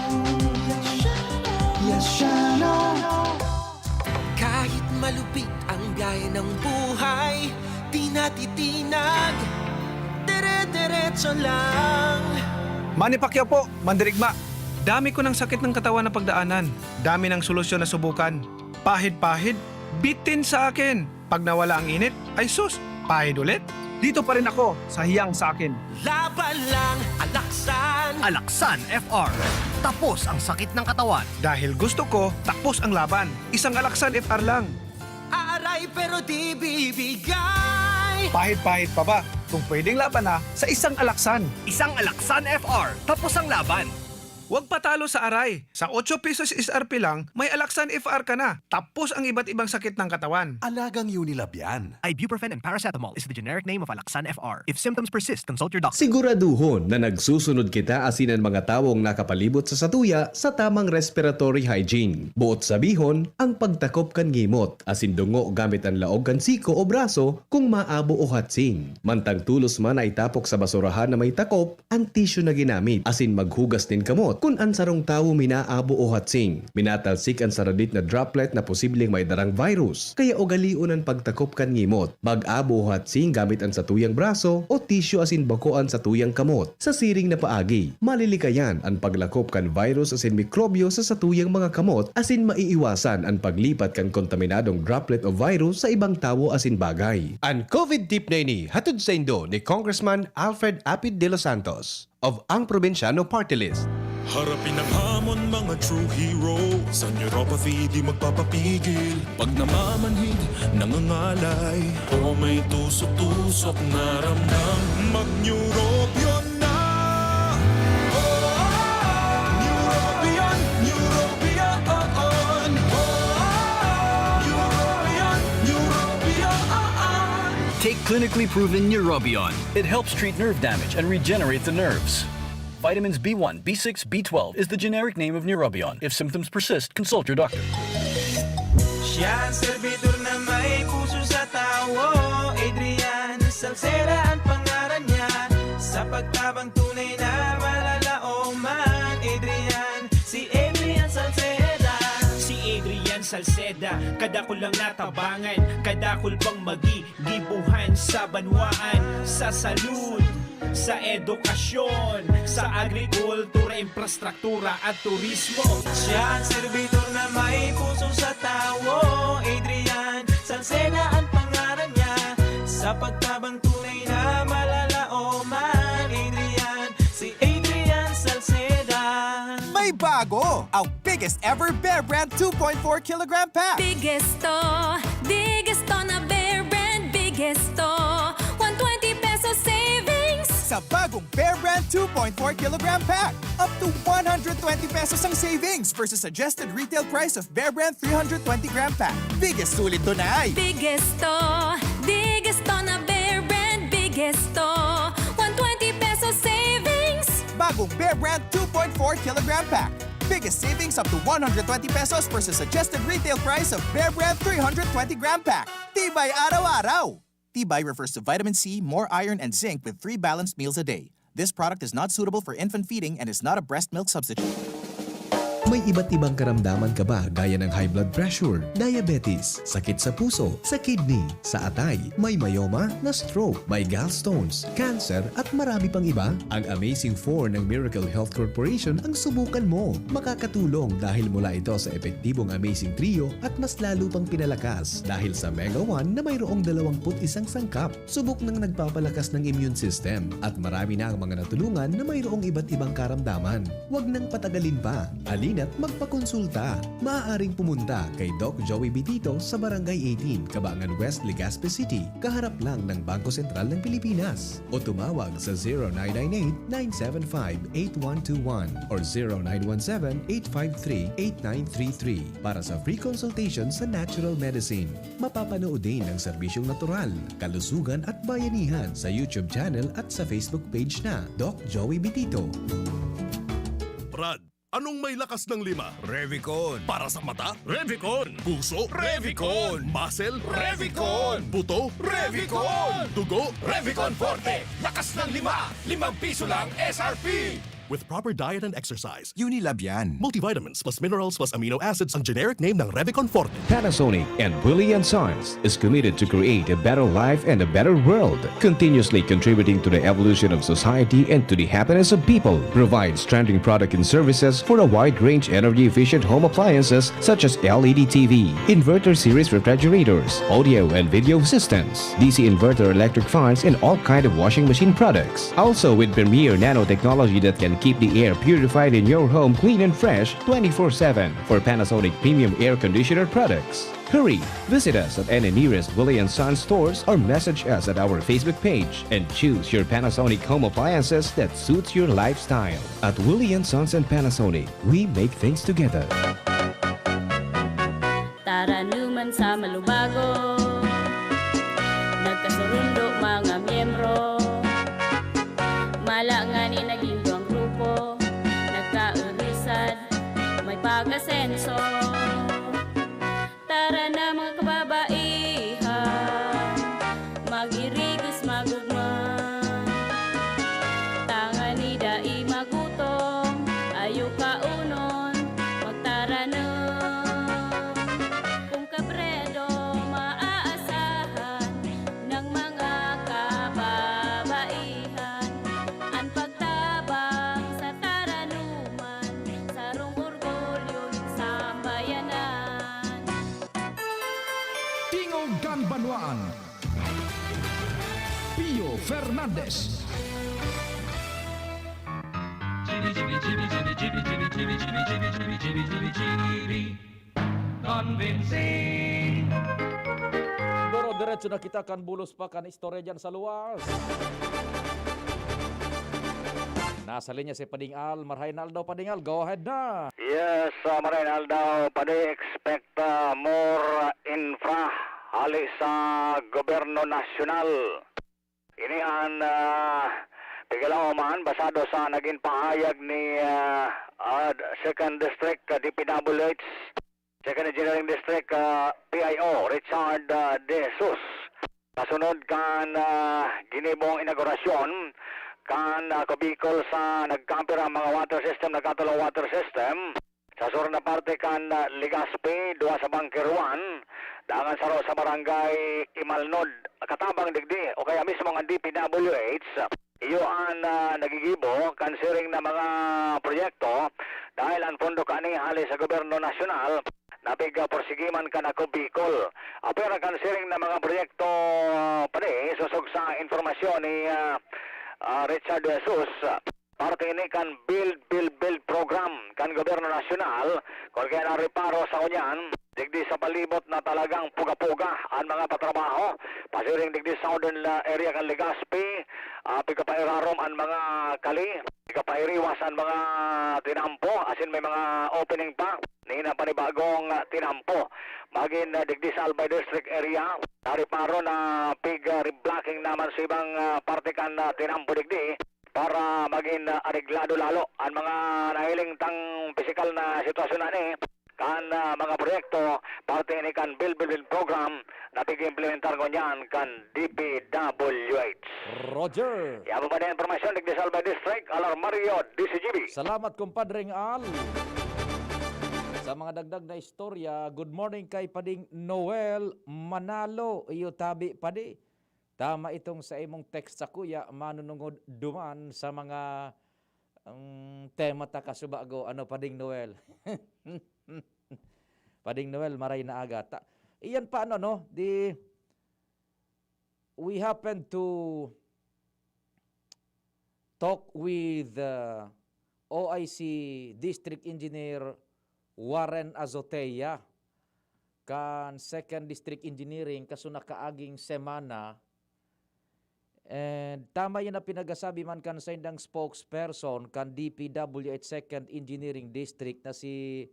Yasheno, Yasheno. Kahit malupit ang biyahe ng buhay, di natitinag, dire-diretso lang. Manny Pacquiao po, mandirigma. Dami ko ng sakit ng katawan na pagdaanan. Dami ng solusyon na subukan. Pahid-pahid, bitin sa akin. Pag nawala ang init, ay sus, pahid ulit. Dito pa rin ako sa hiyang sa akin. Laban lang, Alaksan. Alaksan F R. Tapos ang sakit ng katawan. Dahil gusto ko, tapos ang laban. Isang Alaksan F R lang. Aaray pero di bibigay. Pahid-pahid pa ba? Kung pwedeng laban na sa isang Alaksan. Isang Alaksan F R. Tapos ang laban. Huwag patalo sa aray. Sa otso pesos S R P lang, may Alaksan F R ka na. Tapos ang iba't ibang sakit ng katawan. Alagang Unilab yan. Ibuprofen and paracetamol is the generic name of Alaksan F R. If symptoms persist, consult your doctor. Siguraduhon na nagsusunod kita asin an mga tawong nakapalibot sa satuya sa tamang respiratory hygiene. Boot sabihon, ang pagtakop kan ngimot asin dungo gamit an laog kan siko o braso kung maabo o hatsing. Mantang tulos man na itapok sa basurahan na may takop, an tissue na ginamit asin maghugas nin kamot kun an sarong tawo minaabo o hatsing. Minatalsik an saradit na droplet na posibleng may darang virus, kaya ugalion an pagtakop kan ngimot, mag-abo o hatsing gamit an satuyang braso o tissue asin bako an satuyang kamot. Sa siring na paagi, malilikayan an paglakop kan virus asin mikrobyo sa satuyang mga kamot asin maiiwasan an paglipat kan kontaminadong droplet o virus sa ibang tawo asin bagay. An COVID tip na ini hatod saindo ni Congressman Alfred Apid de los Santos of Ang Probinsyano Party List. Harapin ang hamon, mga true hero. Sa neuropathy, di magpapapigil. Pag namamanhid, nangangalay, o may tusok-tusok na ramdam, mag-Neurobion na! Neurobion, Neurobion, Neurobion, Neurobion. Take clinically proven Neurobion. It helps treat nerve damage and regenerate the nerves. Vitamins B one, B six, B twelve is the generic name of Neurobion. If symptoms persist, consult your doctor. Siya ang servidor na may puso sa tawo, Adrian Salceda. Salceda, kadakul lang natabangan, kadakul pang magigibuhan sa banwaan, sa salud, sa edukasyon, sa agrikultura, infrastruktura at turismo. Siya ang servidor na may puso sa tawo. Adrian Salceda ang pangalan niya. Sa pagtabang tunay na malalaoman, Adrian, si Adrian Salceda. May bago! Ang biggest ever Bear Brand two point four kilogram pack. Biggest to, biggest to na Bear Brand, biggest to. One twenty peso savings. Sa bagong Bear Brand two point four kilogram pack, up to one hundred twenty pesos ang savings versus suggested retail price of Bear Brand three hundred twenty gram pack. Biggest sulit to na ay. Biggest to, biggest to na Bear Brand, biggest to. One twenty peso savings. Bagong Bear Brand two point four kilogram pack. Biggest savings up to one hundred twenty pesos versus suggested retail price of Bear Brand three hundred twenty gram pack. Tibay araw-araw! Tibay refers to vitamin C, more iron, and zinc with three balanced meals a day. This product is not suitable for infant feeding and is not a breast milk substitute. May iba't ibang karamdaman ka ba, gaya ng high blood pressure, diabetes, sakit sa puso, sa kidney, sa atay, may myoma, na stroke, may gallstones, cancer, at marami pang iba? Ang Amazing four ng Miracle Health Corporation ang subukan mo. Makakatulong dahil mula ito sa epektibong Amazing Trio at mas lalo pang pinalakas dahil sa Mega one na mayroong dalawampu't isang sangkap. Subok nang nagpapalakas ng immune system at marami na ang mga natulungan na mayroong iba't ibang karamdaman. Huwag nang patagalin pa. Halina't magpakonsulta. Maaaring pumunta kay Doc Joey Bitito sa Barangay eighteen, Cabangan West, Legazpi City, kaharap lang ng Bangko Sentral ng Pilipinas. O tumawag sa zero nine nine eight, nine seven five, eight one two one or zero nine one seven, eight five three, eight nine three three para sa free consultation sa natural medicine. Mapapanood din ang serbisyong natural, kalusugan at bayanihan sa YouTube channel at sa Facebook page na Doc Joey Bitito. Brad, anong may lakas ng lima? Revicon. Para sa mata? Revicon. Puso? Revicon. Muscle? Revicon. Buto? Revicon. Dugo? Revicon Forte. Lakas ng lima. Limang piso lang S R P. With proper diet and exercise. Unilabian. Multivitamins plus minerals plus amino acids ang generic name ng Revicon Forte. Panasonic and Willie and Sons is committed to create a better life and a better world, continuously contributing to the evolution of society and to the happiness of people. Provides trending product and services for a wide range energy-efficient home appliances such as L E D T V, inverter series refrigerators, audio and video systems, D C inverter electric fans, and all kind of washing machine products. Also with premier nanotechnology that can keep the air purified in your home clean and fresh twenty-four seven for Panasonic premium air conditioner products. Hurry! Visit us at any nearest Willie and Sons stores or message us at our Facebook page and choose your Panasonic home appliances that suits your lifestyle. At Willie and Sons and Panasonic, we make things together. Taranuman sa Malubago, nagkasurundo mga miyembro. Mala ngani naging duwang grupo, nagkaurisan, may pag-asenso. Tara na, mga kababaihan, mag-irigos, mag-ugma, tangani dai magutom, ayo kaunon, magtaranom. Kung kabredo maaasahan ng mga kababaihan, an pagtabang sa taranuman, sarong orgulyo nin sambayanan. Tingog kan Banwaan, Pio Fernandez. Convincing. Doro, diretso na kita kan bulos pa kan istorya dyan sa luwas. Nasa linya si Pading Al. Marahay na aldaw, Pading Al. Go ahead na. Yes, ah, marahay na aldaw, Padi. Expect, ah, more, ah, infra hali sa gobyerno nasyonal. Ini an, ah, pigalaom man, basado sa nagin pahayag ni, ah, ah, Second District, ah, D P W H, Second Engineering District, ah, P I O, Richard, ah, De Jesus. Kasunod kan, ah, ginibong inaugurasyon kan, ah, kubikol sa nagkampira mga water system, nagkatulong water system, Sa sur na parte kan, ah, Legazpi, duwa sa Bunker one, dangan saro sa Barangay Imalnod, katabang digdi, o kaya mismo ang D P W H. Iyo an, ah, nagigibo kan siring na mga proyekto dahil an pondo kani hale sa gobyerno nasyonal na pigporsigiman kan Ako Bicol. Apwera kan siring na mga proyekto, padi, sosog sa informasyon ni, ah, ah, Richard De Jesus, parte ini kan Build, Build, Build program kan gobyerno nasyonal, kun kaya nareparo sa ngunyan, digdi sa palibot na talagang puga-puga an mga patrabaho, pasiring digdi sa southern, ah, area kan Legazpi, ah, pigpapairarom an mga kali, pigpapairiwas an mga tinampo, asin may mga opening pa ni na panibagong, ah, tinampo. Magin, ah, digdi sa Albay District area, nareparo na pig, ah, reblocking naman sa ibang, ah, parte kan, ah, tinampo digdi para magin, ah, areglado lalo an mga nahiling tang pisikal na sitwasyon na ni kan, ah, mga proyekto, parte ni kan Build, Build, Build program na pig-implementar ngunyan kan D P W H. Roger. Yan po ba na impormasyon digdi sa Albay District, Alar Mario, D C G B. Salamat, Compadre Al. Sa mga dagdag na istorya, good morning kay Pading Noel Manalo. Iyo tabi, Padi. Tama itong sa imong text sa kuya, manunungod duman sa mga, um, tema ta kasubago. Ano, Pading Noel? Pading Noel, maray na aga. Ta-, iyan pa, ano, no? Di, we happen to talk with, uh, O I C District Engineer Warren Azotea kan Second District Engineering kaso nakaaging semana. And tama yan na pinagasabi man kan saindang spokesperson kan D P W H Second Engineering District na si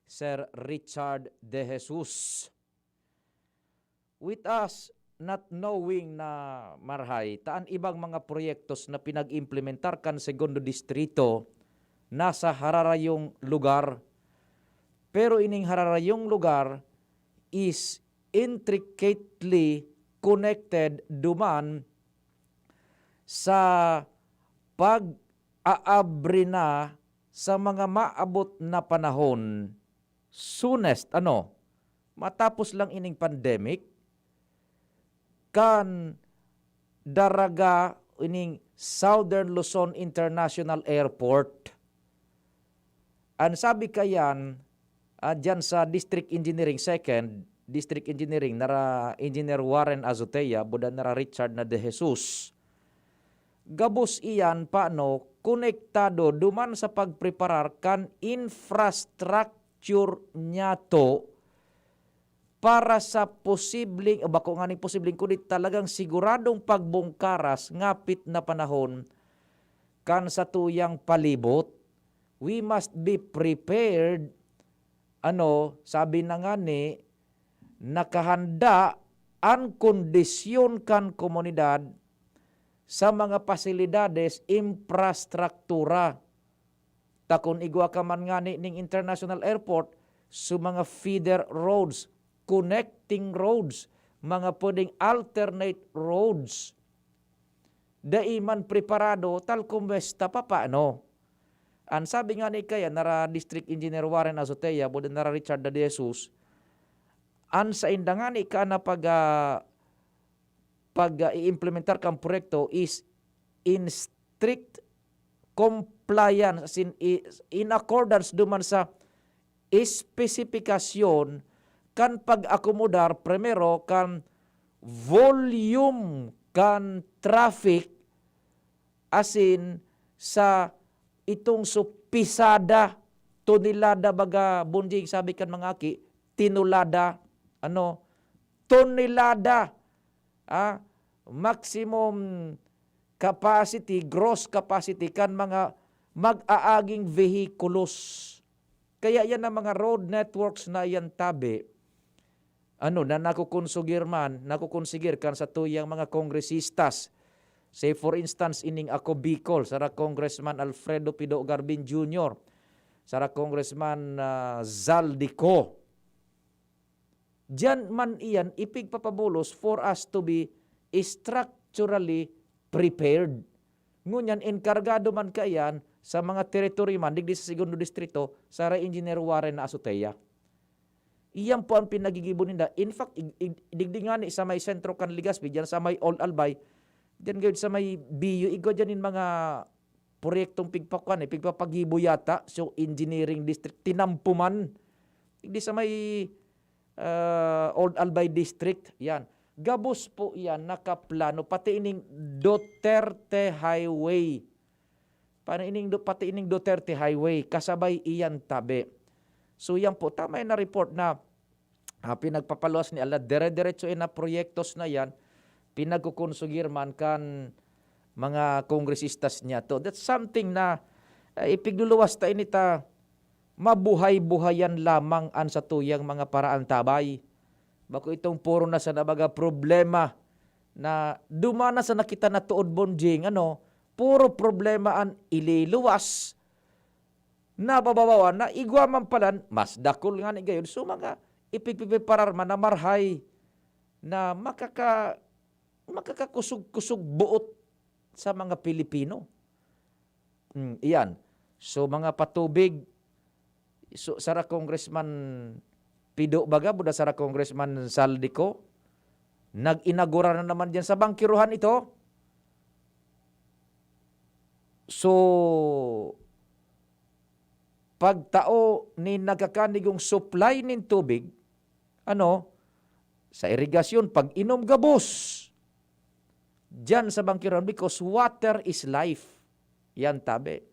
Sir Richard De Jesus. With us not knowing na marahay ta an ibang mga proyektos na pinag-implementar kan Segundo Distrito nasa hararayong lugar. Pero ining hararayong lugar is intricately connected duman sa pag-aabri na sa mga maabot na panahon, soonest, ano, matapos lang ining pandemic, kan daraga ining Southern Luzon International Airport. An sabi kayan, ah, diyan sa District Engineering, Second District Engineering, nara Engineer Warren Azotea, buda nara Richard na De Jesus. Gabos iyan, paano, konektado duman sa pagpreparar kan infrastructure niyato para sa posibleng, o bako nganing posibleng, kundi talagang siguradong pagbungkaras ngapit na panahon kan satuyang palibot. We must be prepared. Ano, sabi na ngani, nakahanda an kondisyon kan komunidad sa mga pasilidades, infrastruktura. Ta kun igwa ka man ngani ning international airport, so mga feeder roads, connecting roads, mga pwedeng alternate roads, dai man preparado, tal kumuesta, papaano? An sabi ngani kaya nara District Engineer Warren Azotea, buda nara Richard De Jesus, an sainda ngani ka na pag, ah, pag, ah, i-implementar kan proyekto is in strict compliance, as in, i-, in accordance duman sa espesipikasyon kan pag-akomodar, primero, kan volume kan traffic, asin sa itong so pisada, tonelada, baga, Bonjing, sabi kan mga aki, tinulada, ano, tonelada, ah, maximum capacity, gross capacity kan mga mag-aaging vehikulos. Kaya yan ang mga road networks na yan tabi, ano, na nakukonsigir man, nakukonsigir kan satuyang mga kongresistas. Say for instance, ining Ako Bicol, sara Congressman Alfredo Pido Garbin Junior, sara Congressman, ah, Zaldy Co. Diyan man iyan ipigpapabulos for us to be structurally prepared. Ngunyan, enkargado man kaiyan sa mga teritoryo man, digdi sa segundo distrito, saray Engineer Warren na azotea. Iyan po ang pinagigibo ninda. In fact, ig-, ig-, digdi ngani sa may sentro kan Legazpi, diyan sa may Old Albay, diyan gayud sa may Bio, igwa diyan nin mga proyektong pigpakuan, eh, pigpapagibo yata. So, engineering district, tinampo man. Digdi sa may, ah, Old Albay District, yan. Gabos po yan, nakaplano. Pati ining Duterte Highway. Paano ining Du-, pati ining Duterte Highway, kasabay iyan tabi. So, yan po, tama yan na report na, ah, pinagpapaluwas ni Allah, dire-diretso yan na proyektos na yan, pinagkukunsugir man kan mga kongresistas niya to. That's something na, ah, ipigluluwas ta ini ta, mabuhay-buhayan lamang an satuyang mga paraantabay. Bako itong puro na sana baga problema na duman na sana kita natuod, Bonjing, ano, puro problema an ililuwas, nababawawan na, igwa man palan, mas dakul ngani gayon. So, mga ipigpipreparar man na marhay na makaka-, makakakusog-kusog buot sa mga Pilipino. Hmm, iyan. So, mga patubig, so, sara Congressman Pido baga, buda sara Congressman Zaldy Co, nag-inagura na naman diyan sa bangkiruhan ito. So, pagtao nin nagkakanigong supply nin tubig, ano, sa irigasyon, pag-inom gabos diyan sa bangkiruhan, because water is life. Yan tabi.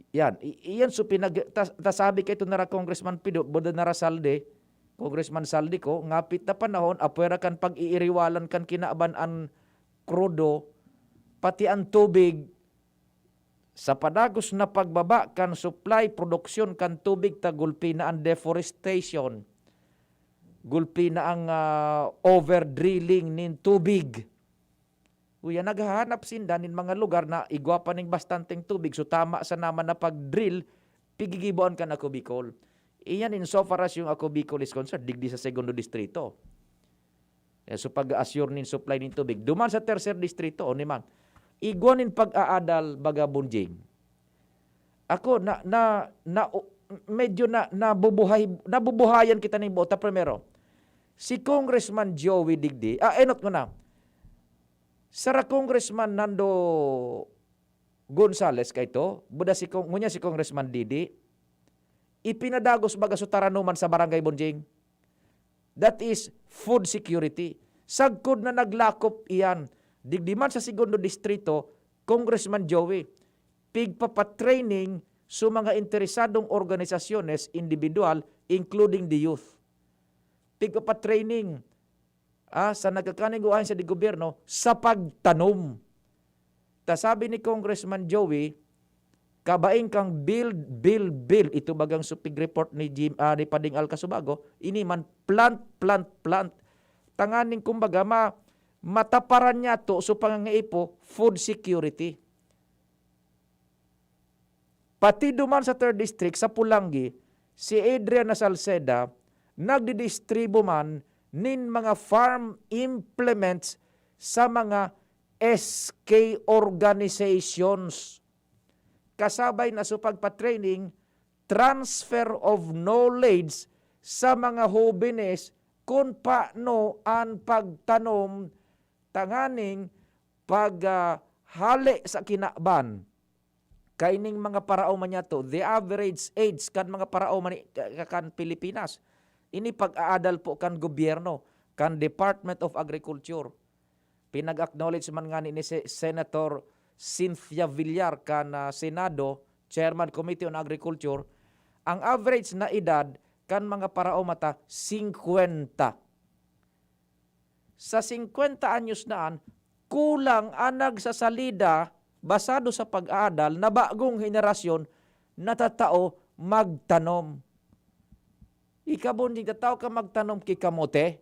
Yan, i-, iyan so pinag-, ta-, tasabi kay ito nara Congressman Pido, buda nara Zaldy, Congressman Zaldy Co, ngapit na panahon, apwera kan pag-iiriwalan kan kinaban an krudo, pati an tubig, sa padagos na pagbaba kan supply, produksyon kan tubig ta gulpi na an deforestation, gulpi na ang, ah, over-drilling nin tubig. Uya, naghahanap sinda nin mga lugar na igwa pa ning bastanteng tubig, so tama sa naman na pag-drill, pigigiboan kan Ako Bicol. Iyan in so far as yung Ako Bicol is concerned, digdi sa segundo distrito. Eh, so pag-assure nin supply nin tubig, duman sa tercer distrito, o ni man, igwa nin pag-aadal, baga, Bonjing. Ako, na, na, na, o, medyo na, nabubuhay, nabubuhayan kita ning buot. Ta primero, si Congressman Joey digdi, ah, enot ko na, sara Congressman Nando Gonzales kaito, buda si Cong-, ngunyan si Congressman Didi, ipinadagos baga so taranuman sa Barangay Bonjing. That is food security. Sagkod na naglakop iyan, digdi man sa segundo distrito, Congressman Joey, pigpapatraining sa mga interesadong organisasyones, individual, including the youth. Pigpapatraining, ah, sa nagkakaning o ahensya de gobyerno sa pagtanom. Ta sabi ni Congressman Joey, kabaing kang build, build, build. Ito bagang supig report ni Jim, ah, ni Pading Al Casubago, ini man plant, plant, plant. Tanganing kumbaga ma-, mataparan niya to so pangangaipo, food security. Pati duman sa third district, sa Polangui, si Adriana Salceda nagdidistribu man nin mga farm implements sa mga S K organizations. Kasabay na sa pagpa-training, transfer of knowledge sa mga hobenes kun paano an pagtanom tanganing pag, ah, hale sa kinaban. Kaining mga paraoma niya to, the average age kan mga paraoma ni, ka-, kan Pilipinas. Ini pag-aadal po kan gobyerno, kan Department of Agriculture. Pinag-acknowledge man ngani ni Se-, Senator Cynthia Villar kan, ah, Senado, Chairman Committee on Agriculture, ang average na edad kan mga paraoma ta, singkwenta. Sa singkwenta anyos na an, kulang an nagsasalida basado sa pag-aadal na bagong henerasyon na tatao magtanom. Ika, Bonjing, tatao ka magtanom ki kamote?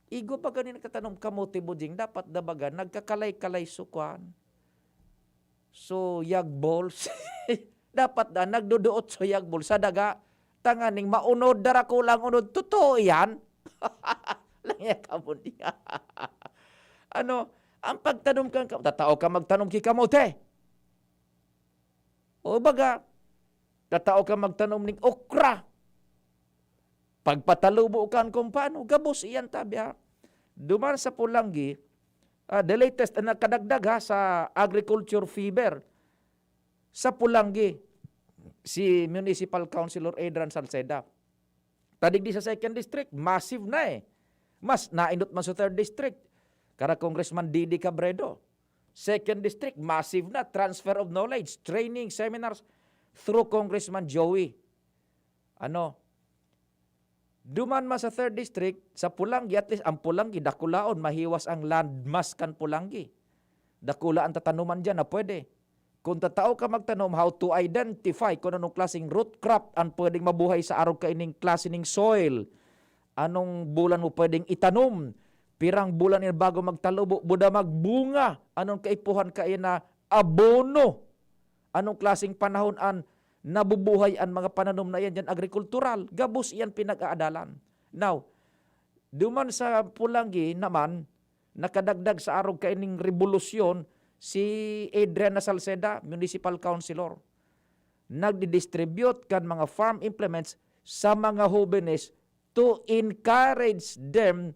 Igwa pa gani nagtatanom kamote, Bonjing, dapat da baga nagkakalay-kalay so kwan. So, yagbols. Dapat da, nagduduot so yagbols sa daga. Tanganing maunod, darakula ang unod. Totoo yan. Lang yan, Kabunding. Ano, ang pagtanom kang ka-, tatao ka magtanom ki kamote. O baga, tatao ka magtanom ning okra. Pagpatalubo kan kung paano, gabos iyan tabi, ha. Duman sa Polangui, ah, the latest na nakadagdag, ha, sa agriculture fever sa Polangui, si Municipal Councilor Adrian Salceda. Tadigdi sa second district, massive na eh. Mas naindot man sa third district, kara Congressman Didi Cabredo. Second district, massive na, transfer of knowledge, training, seminars through Congressman Joey. Ano? Duman man sa third district, sa Polangui, at least ang Polangui, dakulaon, mahiwas ang landmass kan Polangui. Dakula ang tatanuman diyan na pwede. Kung tatao ka magtanom, how to identify kung anong klaseng root crop ang pwedeng mabuhay sa arog kaining klase ning soil. Anong bulan mo pwedeng itanom? Pirang bulan yan bago magtalubo, buda magbunga. Anong kaipuhan kaya na abono? Anong klaseng panahon an nabubuhay an mga pananom na iyan diyan agrikultural? Gabos iyan pinag-aadalan. Now, duman sa Polangui naman, nakadagdag sa arog kaining rebolusyon si Adriana Salceda, municipal councilor. Nagdi-distribute kan mga farm implements sa mga hobenes to encourage them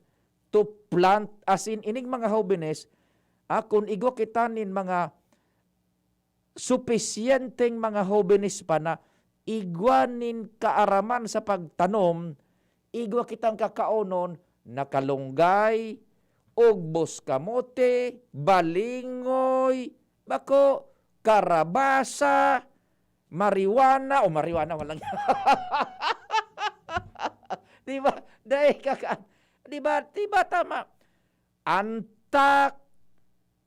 to plant. As in, ining mga hobenes, ah, kung igwa kita nin mga supisyenteng mga hobenes pa na igwa nin kaaraman sa pagtanom, igwa kitang kakaonon na kalunggay, ugbos kamote, balingoy, bako, karabasa, marijuana, o marijuana, walang di ba? Dai ka, ka, di ba? Di ba tama? Antak,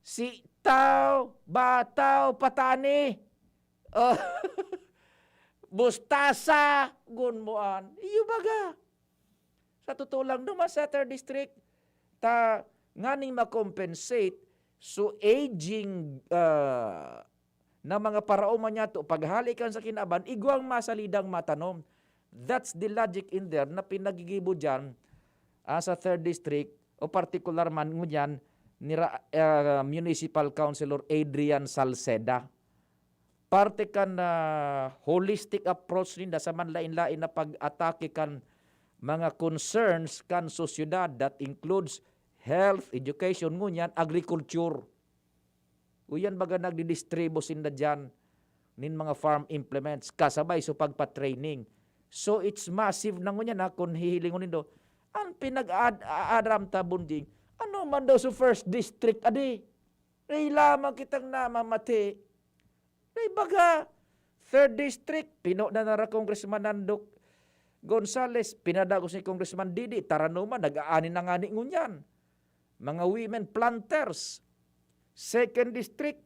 sitaw, bataw, patani, oh, mustasa, gunmoan. Iyo baga. Sa totoo lang, duman sa third district, ta, nganing ma-compensate, so aging, ah, na mga paraoma niya to, paghali kan sa kinaban, igwang masalidang matanom. That's the logic in there na pinagigibo diyan, ah, sa third district, o partikular man ngunyan, ni Ra-, ah, Municipal Councilor Adrian Salceda. Parte kan, ah, holistic approach ninda sa manlain-lain na pag-atake kan mga concerns kan sosyedad, that includes health, education, ngunyan agriculture. Uyan baga nagdidistribo sinda diyan nin mga farm implements kasabay sa pagpa-training. So, it's massive na ngunyan, ha, kung hihilingon nindo. Ang pinag-aad-, aadram ta, Bonjing, ano man daw sa first district, adi? Dai lamang kitang namamati. Dai baga, third district, pino na nara Congressman Nando Gonzales, pinadagos ni Congressman Didi, taranuman, nag-aani na ngani ngunyan. Mga women planters. Second district,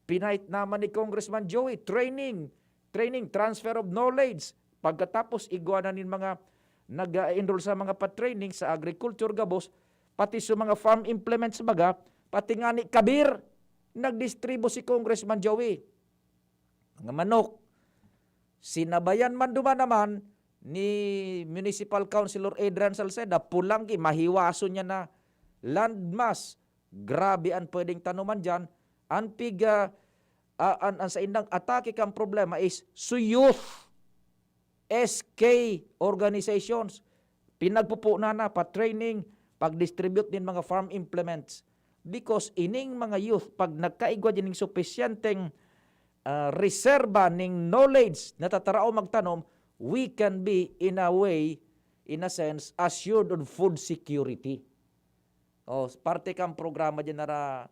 pinait naman ni Congressman Joey, training, training, transfer of knowledge. Pagkatapos, igwa na nin mga nag-enroll sa mga pa-training sa agriculture gabos, pati sa mga farm implements baga, pati ngani kabir, nagdistribo si Congressman Joey. Mga manok. Sinabayan man duman naman ni Municipal Councilor Adrian Salceda, Polangui, mahiwason niya na landmass. Grabe an pwedeng tanoman diyan. An piga-, ah, an, an saindang atake kan problema is su youth, S K organizations. Pinagpupunan na pa-training, pag-distribute nin mga farm implements. Because ining mga youth, pag nagkaigwa din ning supisyenteng, ah, reserba ning knowledge na tatarao magtanom, we can be, in a way, in a sense, assured of food security. Oh, parte kan programa diyan nara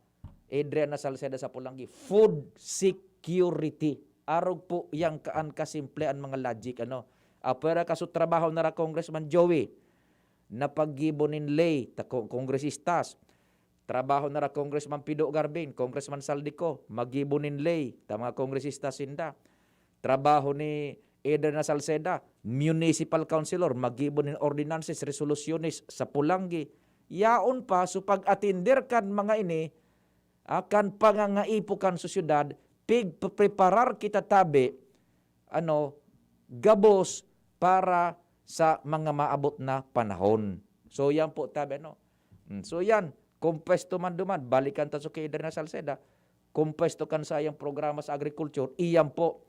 Adriana Salceda sa Polangui, food security. Arog po yang kaan kasimple an mga logic, ano. Apwera ka sa trabaho nara Congressman Joey, na paggibo nin ley, ta ko-, kongresistas. Trabaho nara Congressman Pido Garbin, Congressman Saldico, maggibo nin ley, ta mga kongresistas sinda. Trabaho ni Eder na Salceda, municipal councilor, maggibo nin ordinances, resoluciones sa Polangui. Yaon pa, so pag-atender kan mga ini, ah, kan pangangaipo kan sosyedad, pigpreparar kita tabi, ano, gabos para sa mga maabot na panahon. So, yan po, tabi, ano. Mm, so, yan, kumpuesto man duman, balikan ta so kay Eder na Salceda, kumpuesto kan sayang programa sa agriculture, iyan po,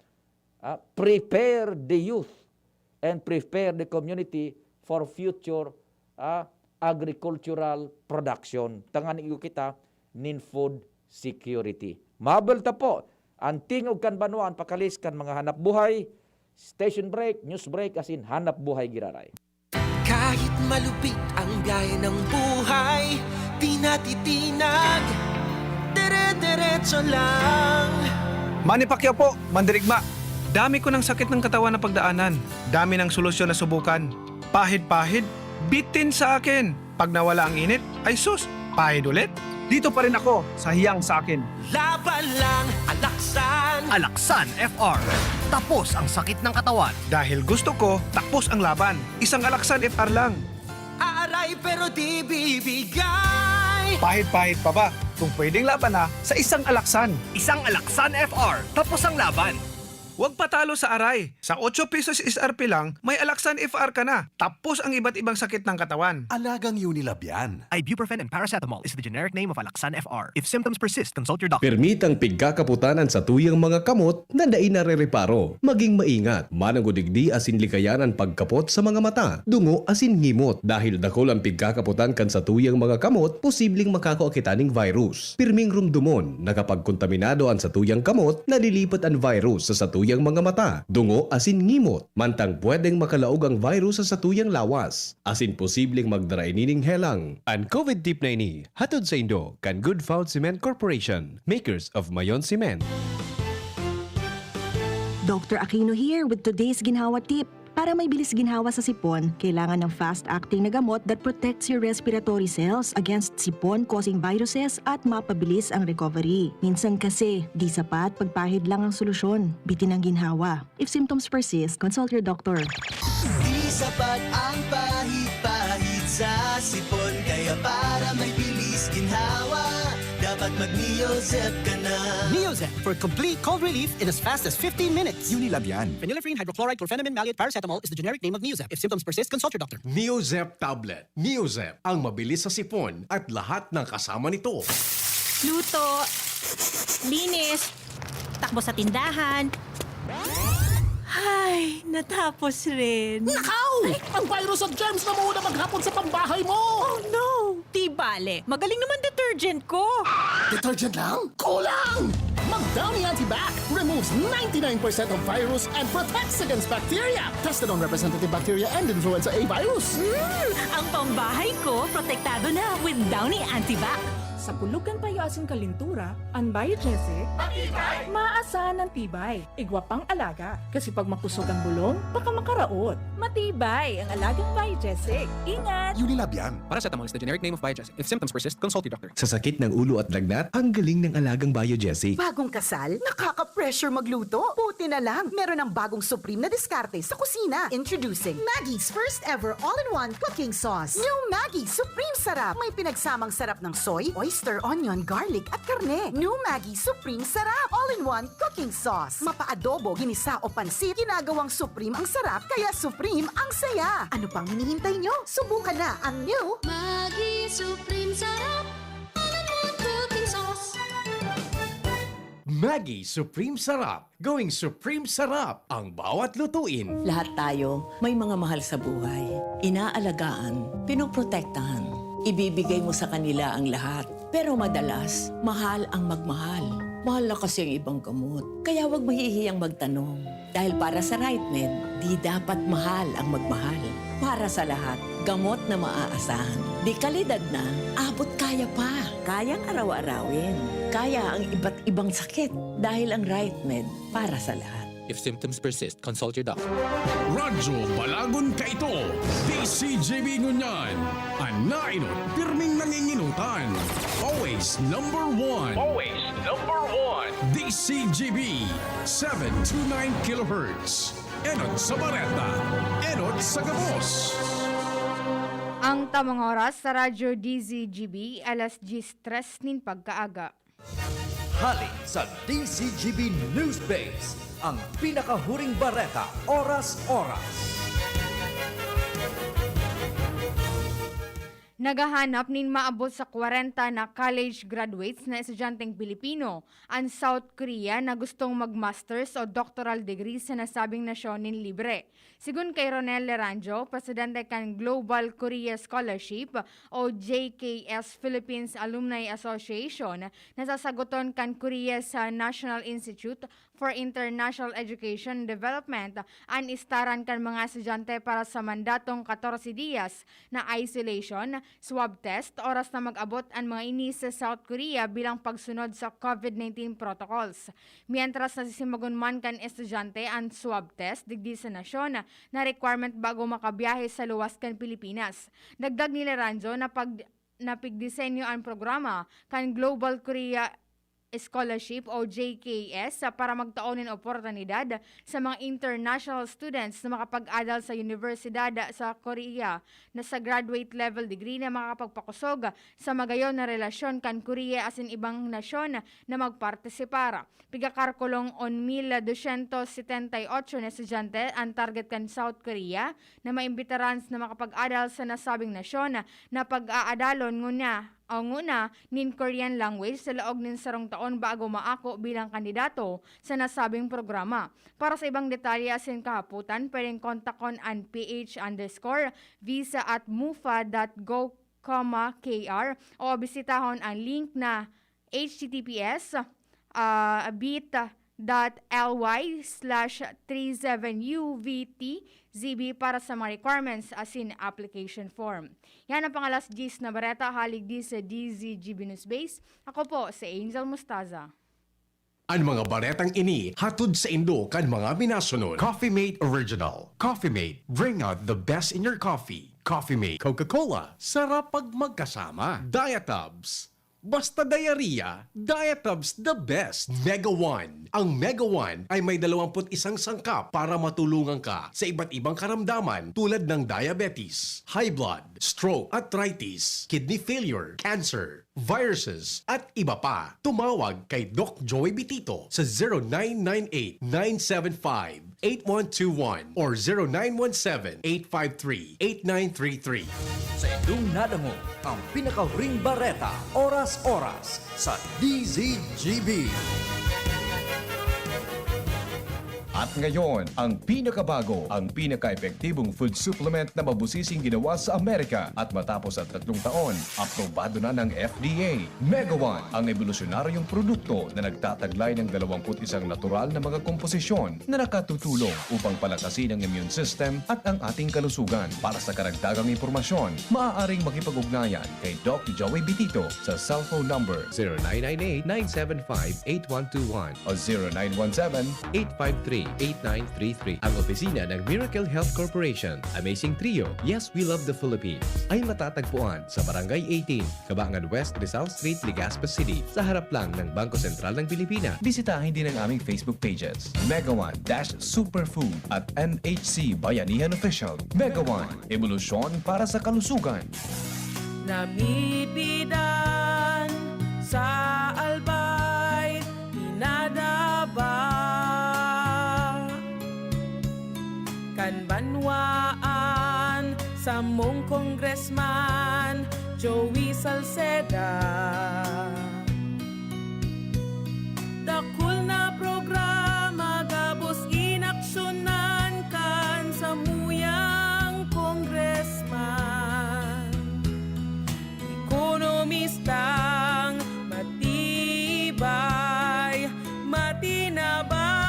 ah, prepare the youth and prepare the community for future, ah, agricultural production. Tanganing igwa kita nin food security. Mabel ta po, ang tingog kan banwa, an pakalis kan mga hanap buhay. Station break, news break, asin hanap buhay giraray. Kahit malupit ang biyahe ng buhay, di natitinag, dire-diretso lang. Manny Pacquiao po, mandirigma. Dami ko ng sakit ng katawan na pagdaanan. Dami ng solusyon na subukan. Pahid-pahid, bitin sa akin. Pag nawala ang init, ay sus, pahid ulit. Dito pa rin ako sa hiyang sa akin. Laban lang, alaksan. Alaksan F R. Tapos ang sakit ng katawan. Dahil gusto ko, tapos ang laban. Isang Alaksan F R lang. Aaray pero di bibigay. Pahid-pahid pa ba? Kung pwedeng laban na sa isang Alaksan. Isang Alaksan F R. Tapos ang laban. Huwag patalo sa aray. Sa otso pesos S R P lang, may Alaksan F R ka na. Tapos ang iba't ibang sakit ng katawan. Alagang Unilab yan. Ibuprofen and paracetamol is the generic name of Alaksan F R. If symptoms persist, consult your doctor. Permitang pigkakaputan an satuyang mga kamot na dai narereparo. Maging maingat, mananggod digdi asin likayan an pagkapot sa mga mata, dungo asin ngimot. Dahil dakul an pigkakaputan kan satuyang mga kamot, posibleng makakua kita ning virus. Pirming rumdomon na kapag kontaminado an satuyang kamot, nalilipat an virus sa satuyang mga mata, dungo asin ngimot. Mantang pwedeng makalaog ang virus sa satuyang lawas, asin posibleng magdara ini ning helang. An COVID tip na ini, hatod saindo kan Good Found Cement Corporation, makers of Mayon Cement. Doctor Aquino here with today's ginhawa tip. Para may bilis ginhawa sa sipon, kailangan ng fast-acting na gamot that protects your respiratory cells against sipon-causing viruses at mapabilis ang recovery. Minsan kasi, di sapat pagpahid lang ang solusyon. Bitin ang ginhawa. If symptoms persist, consult your doctor. Di sapat ang pahid-pahid sa sipon, kaya para may bilis ginhawa, dapat mag-Neozep ka na. Neozep for complete cold relief in as fast as fifteen minutes. Unilab yan. Phenylephrine hydrochloride chlorphenamine maleate paracetamol is the generic name of Neozep. If symptoms persist, consult your doctor. Neozep tablet. Neozep, ang mabilis sa sipon at lahat ng kasama nito. Luto, linis, takbo sa tindahan. Ay, natapos rin. Nakaw! Ang virus at germs na muna maghapon sa pambahay mo! Oh no! Di bale, magaling naman detergent ko. Detergent lang? Kulang! Mag-Downy Antibac removes ninety-nine percent of virus and protects against bacteria. Tested on representative bacteria and influenza A virus. Hmm, ang pambahay ko protektado na with Downy Antibac. Sa pulog kan payo asin kalintura, an Biogesic, maasahan an tibay. Igwa pang alaga, kasi pag makusog ang bulong, baka makaraot. Matibay ang alagang Biogesic. Ingat! Unilab yan. Paracetamol is the generic name of Biogesic. If symptoms persist, consult your doctor. Sa sakit ng ulo at lagnat, ang galing ng alagang Biogesic. Bagong kasal? Nakaka-pressure magluto? Buti na lang, meron ng bagong supreme na diskarte sa kusina. Introducing Maggie's first ever all-in-one cooking sauce. New Maggie Supreme Sarap. May pinagsamang sarap ng soy, oyster, onion, garlic, at karne. New Maggie Supreme Sarap. All-in-one cooking sauce. Mapa-adobo, ginisa o pansit, ginagawang supreme ang sarap, kaya supreme ang saya. Ano pang hinihintay nyo? Subukan na ang new Maggi Supreme Sarap. All-in-one cooking sauce. Maggi Supreme Sarap. Gawing Supreme Sarap ang bawat lutuin. Lahat tayo may mga mahal sa buhay. Inaalagaan, pinoprotektahan. Ibibigay mo sa kanila ang lahat. Pero madalas, mahal ang magmahal. Mahal na kasi ang ibang gamot. Kaya huwag mahihiyang magtanong. Dahil para sa RightMed, di dapat mahal ang magmahal. Para sa lahat, gamot na maaasahan. Di kalidad na, abot kaya pa. Kayang araw-arawin. Kaya ang iba't ibang sakit dahil ang RightMed para sa lahat. If symptoms persist, consult your doctor. Radyo Balagon Kaito, D C G B Ngunyan, an naenot pirming nanginginutan. Always number one. Always number one. D C G B, seven two nine kilohertz. Enot sa bareta, enot sa gabos. Ang tamang oras sa Radyo D Z G B, alas diyes tres nin pagkaaga. Hali sa D Z G B News Base, ang pinakahuring bareta, oras-oras. Naghahanap nin maabot sa kwarenta na college graduates na estudyanteng Pilipino an South Korea na gustong mag-masters o doctoral degree sa nasabing nasyon nin libre. Sigon kay Ronel Leranjo, presidente kan Global Korea Scholarship o J K S Philippines Alumni Association, na sasagoton kan Korea sa National Institute for International Education Development an istaran kan mga estudyante para sa mandatong katorse diyas na isolation, swab test, oras na mag-abot an mga ini sa South Korea bilang pagsunod sa COVID nineteen protocols. Mientras nasisimagon man kan estudyante an swab test digdi sa nasyon na requirement bago makabiyahe sa luwas kan Pilipinas. Dagdag ni Leranjo na pag napigdisenyo an programa kan Global Korea Scholarship o J K S para magtao nin oportunidad sa mga international students na makapag-adal sa unibersidad sa Korea na sa graduate level degree na makapagpakusog sa magayon na relasyon kan Korea asin ibang nasyon na magpartisipar. Pigakarkulong on mil dosyentos setenta y ocho na estudyante an target kan South Korea na maimbitaran na makapag-adal sa nasabing nasyon na pag-aadalon nguna o nguna nin Korean language sa laog nin sarong taon bago maako bilang kandidato sa nasabing programa. Para sa ibang detalye asin kahapotan, pwedeng kontakon an P H underscore visa at mufa dot go comma K R o bisitahon ang link na H T T P S, ah, bit dot L Y slash three seven U V T Z B para sa mga requirements asin application form. Yan ang pang-alas diyes na bareta hali digdi sa D Z G B News Base. Ako po si Angel Mustaza. An mga baretang ini hatod saindo kan mga minasunod: Coffee Mate Original. Coffee Mate, bring out the best in your coffee. Coffee Mate, Coca-Cola, sarap pag magkasama. Diatabs, basta diarrhea, Diatabs the best. Mega One. Ang Mega One ay may dalawampu't isang sangkap para matulungan ka sa iba't ibang karamdaman tulad ng diabetes, high blood, stroke, arthritis, kidney failure, cancer, viruses, at iba pa. Tumawag kay Doc Joey Bitito sa zero nine nine eight, nine seven five, eight one two one or zero nine one seven, eight five three, eight nine three three. Sa indong nadangog ang pinakahuring bareta, oras-oras, sa D Z G B. At ngayon, ang pinakabago, ang pinaka-epektibong food supplement na mabusising ginawa sa Amerika at matapos ang tatlong taon, aprobado na ng F D A. Mega One, ang ebolusyonaryong produkto na nagtataglay ng dalawampu't isang natural na mga komposisyon na nakatutulong upang palakasin ang immune system at ang ating kalusugan. Para sa karagdagang impormasyon, maaaring makipag-ugnayan kay Doc Joey Bitito sa cellphone number zero nine nine eight, nine seven five, eight one two one o zero nine one seven, eight five three, eight nine three three. Ang opisina ng Miracle Health Corporation, Amazing Trio, Yes, We Love the Philippines, ay matatagpuan sa Barangay eighteen, Kabangan West, Rizal Street, Legazpi City, sa harap lang ng Bangko Sentral ng Pilipinas. Bisitahin din ang aming Facebook pages, Mega One dash Superfood at M H C Bayanihan Official. Mega One, ebolusyon para sa kalusugan. Namipidan sa Albay, pinadaba kan banwaan, samong Congressman Joey Salceda. Dakul na programa gabos inaksyonan kan samuyang Congressman. Ekonomistang matibay, matinabang.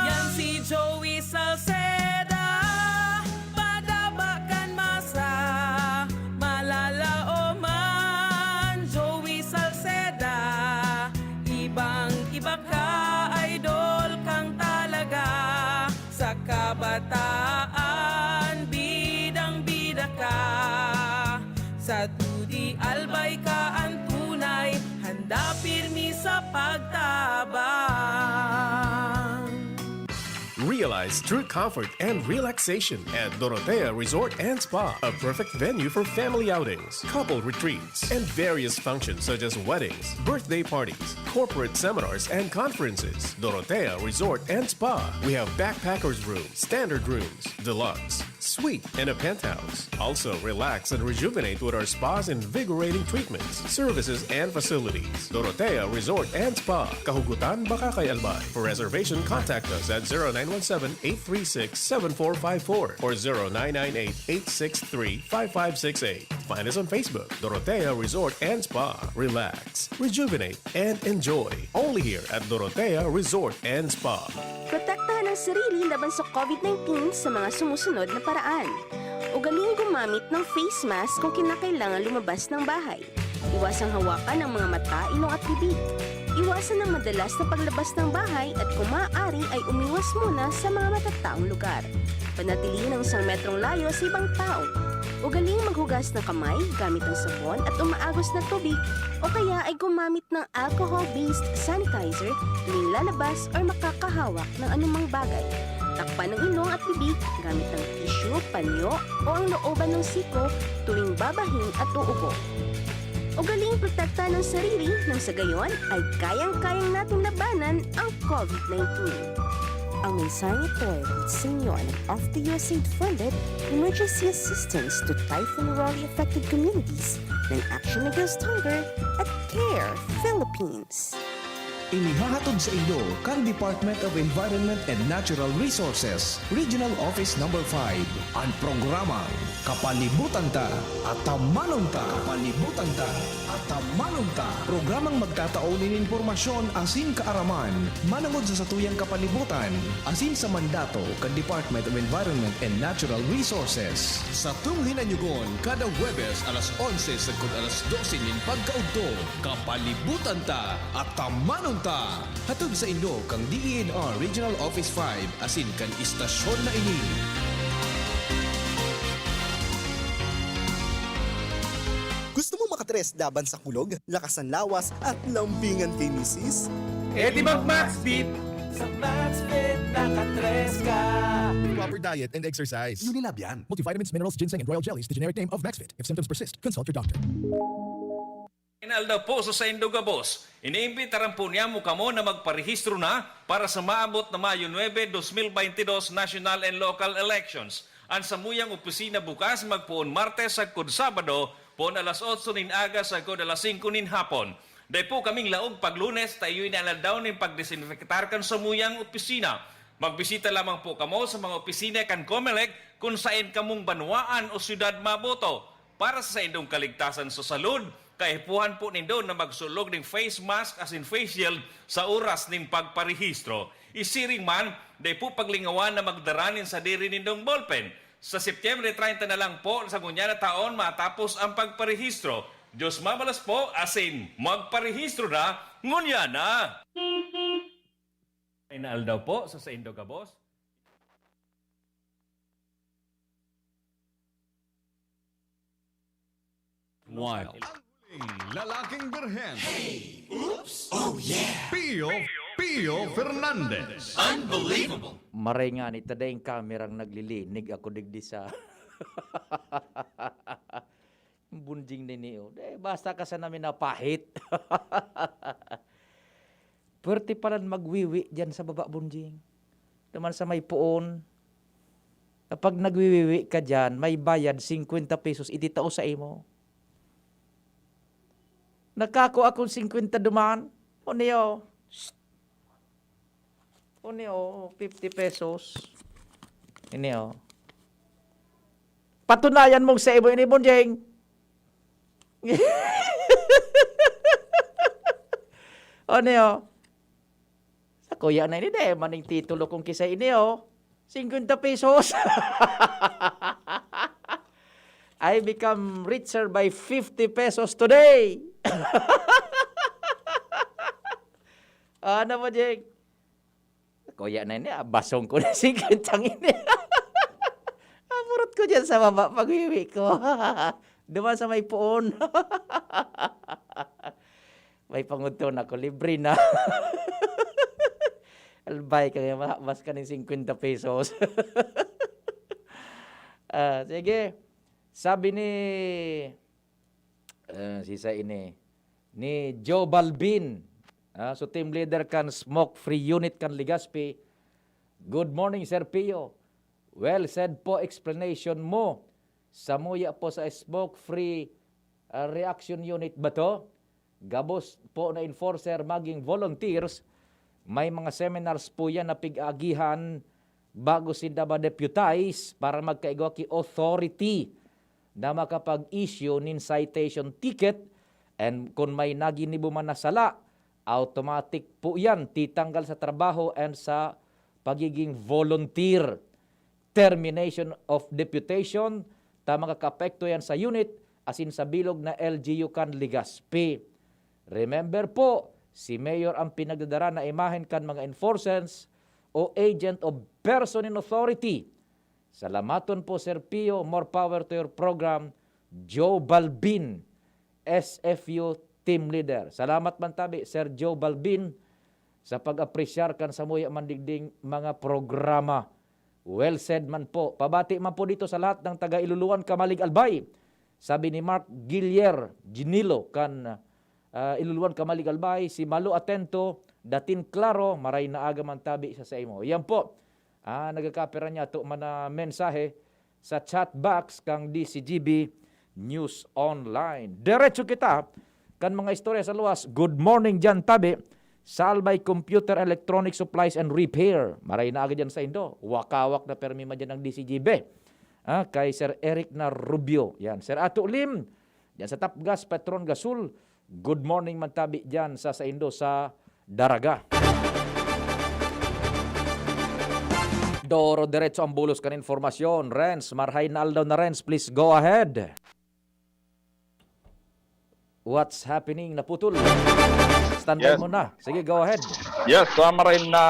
Yan si Joey Salceda, padaba kan masa, malalaoman. Joey Salceda, ibang-iba ka, idol kang talaga. Sa kabataan, bidang-bida ka. Sa dudi, Albay ka an tunay, handa pirmi sa pagtabang. Realize true comfort and relaxation at Dorotea Resort and Spa, a perfect venue for family outings, couple retreats, and various functions such as weddings, birthday parties, corporate seminars, and conferences. Dorotea Resort and Spa. We have backpackers room, standard rooms, deluxe, Suite and a penthouse. Also, relax and rejuvenate with our spa's invigorating treatments, services, and facilities. Dorotea Resort and Spa, Kahugutan, Bacacay, Albay. For reservation, contact us at zero nine one seven, eight three six, seven four five four or zero nine nine eight, eight six three, five five six eight. Find us on Facebook, Dorotea Resort and Spa. Relax, rejuvenate, and enjoy. Only here at Dorotea Resort and Spa. Protektahan ang sarili laban sa COVID nineteen sa mga sumusunod na paraan. Ugaling gumamit ng face mask kung kinakailangan lumabas ng bahay. Iwasang hawakan ang mga mata, ilong at bibig. Iwasan ang madalas na paglabas ng bahay at kung maaari ay umiwas muna sa mga matataong lugar. Panatilihin ang isang metrong layo sa ibang tao. Ugaling maghugas ng kamay gamit ang sabon at umaagos na tubig o kaya ay gumamit ng alcohol-based sanitizer tuwing lalabas or makakahawak ng anumang bagay. Takpan ang ilong at bibig gamit ng tissue, panyo o ang looban ng siko tuwing babahing at uubo. Ugaling protektahan ang sarili nang sa gayon ay kayang-kayang natin labanan ang COVID nineteen. Ang mensaheng ito ay hatid sa inyo ng Off the U S A I D funded Emergency Assistance to Typhoon Raleigh Affected Communities ng Action Against Hunger at CARE Philippines. Inihahatod sa inyo kan Department of Environment and Natural Resources, Regional Office Number five, an programang Kapalibutan Ta, Atamanon Ta. Kapalibutan Ta, Atamanon Ta. Programang magtatao nin impormasyon asin kaaraman manongod sa satuyang kapalibutan asin sa mandato kan Department of Environment and Natural Resources. Satong hinanyugon kada Huwebes alas onse sagkod alas dose nin pagkaudto. Kapalibutan Ta, Atamanon Ta. Hatod sa inyo kan D E N R Regional Office five asin kan istasyon na ini. Gusto mo makatres laban sa kulog, lakas ng lawas, at lambingan kay misis? E di mag-Maxbit! Sa Maxbit, nakatres ka! Proper diet and exercise. Unilab yan. Multivitamins, minerals, ginseng, and royal jellies, the generic name of Maxbit. If symptoms persist, consult your doctor. Maray na aldaw po sa saindong gabos. Iniimbitaran po niyamo kamo na magparehistro na para sa maabot na Mayo nuebe, dos mil baynte dos National and Local Elections. An samuyang opisina bukas magpoon Martes sagkod Sabado, poon alas otso nin aga sagkod alas singko nin hapon. Dai po kaming laog pag Lunes ta iyo ini an aldaw nin pagdesinfektar kan samuyang opisina. Magbisita lamang po kamo sa mga opisina kan Comelec kun saen kamong banwaan o syudad maboto. Para sa saindong kaligtasan sa salud, kaipuhan po nindo na magsulog nin face mask asin face shield sa oras nin pagparehistro. Isiring man, dai po paglingawan na magdara nin sadiri nindong ballpen. Sa Setyembre treinta na lang po sa ngunyan na taon matapos ang pagparehistro. Diyos mabalos po, asin magparehistro na ngunyan na! Maray na aldaw po sa saindo gabos. Wild. Ang huling lalaking birhen. Hey! Oops! Oh, yeah! Pio, Pio Fernandez. Unbelievable! Maray ngani ta daing kamerang naglilinig ako digdi sa Bunjing nini, oh. Eh, basta ka sana minapahit. Pwerte palan magwiwi diyan sa baba, Bunjing. Duman sa may poon. Kapag nagwiwiwi ka diyan, may bayad singkwenta pesos ititao sa imo. Nakako akong singkwenta duman. O niyo, shh. O niyo, fifty pesos. Ini, oh. Patunayan mong sa imo ini, Bunjing. O niyo. Sa kuya na ini, dai man ning titulo kung kisay ini, oh. Singkwenta pesos. I become richer by fifty pesos today. Ano mo, Jing? Kuya na ini, ah, basong ko na singkwentang ini. Aburot ko diyan sa baba pag-uwi ko. Duman sa may poon. May pangudton ako, libre na. Albay ka nga, mas ka ning singkwenta pesos. Ah, sige. Sabi ni, ah, sisa ini, ni Joe Balbin, ah, so team leader kan Smoke Free Unit kan Legazpi, "Good morning, Sir Pio. Well said po explanation mo. Samuya po sa smoke-free, ah, reaction unit ba to? Gabos po na enforcer maging volunteers, may mga seminars po yan na pig-aagihan bago sinda ma-deputize para magkaigwa ki authority na makapag-issue nin citation ticket, and kung may naginibo man na sala, automatic po yan titanggal sa trabaho and sa pagiging volunteer. Termination of deputation, ta makakaapekto yan sa unit asin sa bilog na L G U kan Legazpi. Remember po, si Mayor ang pinagdadara na imahen kan mga enforcers o agent of person in authority. Salamaton po, Sir Pio. More power to your program. Joe Balbin, S F U team leader. Salamat man tabi, Sir Joe Balbin, sa pag-apresyar kan samuya man digding mga programa. Well said man po. Pabati man po dito sa lahat ng taga Iluluan, Camalig, Albay. Sabi ni Mark Gillier Ginilo kan, ah, Iluluan, Camalig, Albay, si Malo Atento, Datin Klaro, maray na aga man tabi sa saimo. Yan po. Ah, nagkakapira niya to man na mensahe sa chat box kang D C G B News Online. Diretso kita kan mga istorya sa luwas. Good morning diyan, tabi, sa Albay Computer Electronic Supplies and Repair. Maray na aga diyan sa Indo. Wakawak na permi man diyan ang D C G B. Ah, kay Sir Eric na Rubio. Yan. Sir Ato Lim, diyan sa Tapgas, Petron Gasol. Good morning man tabi diyan sa saindo sa Daraga. Doro diretso ang bulos kan informasyon. Renz, marhay na aldaw na, Renz. Please go ahead. What's happening? Naputol. Standby Yes. mo na. Sige, go ahead. Yes, sa maray na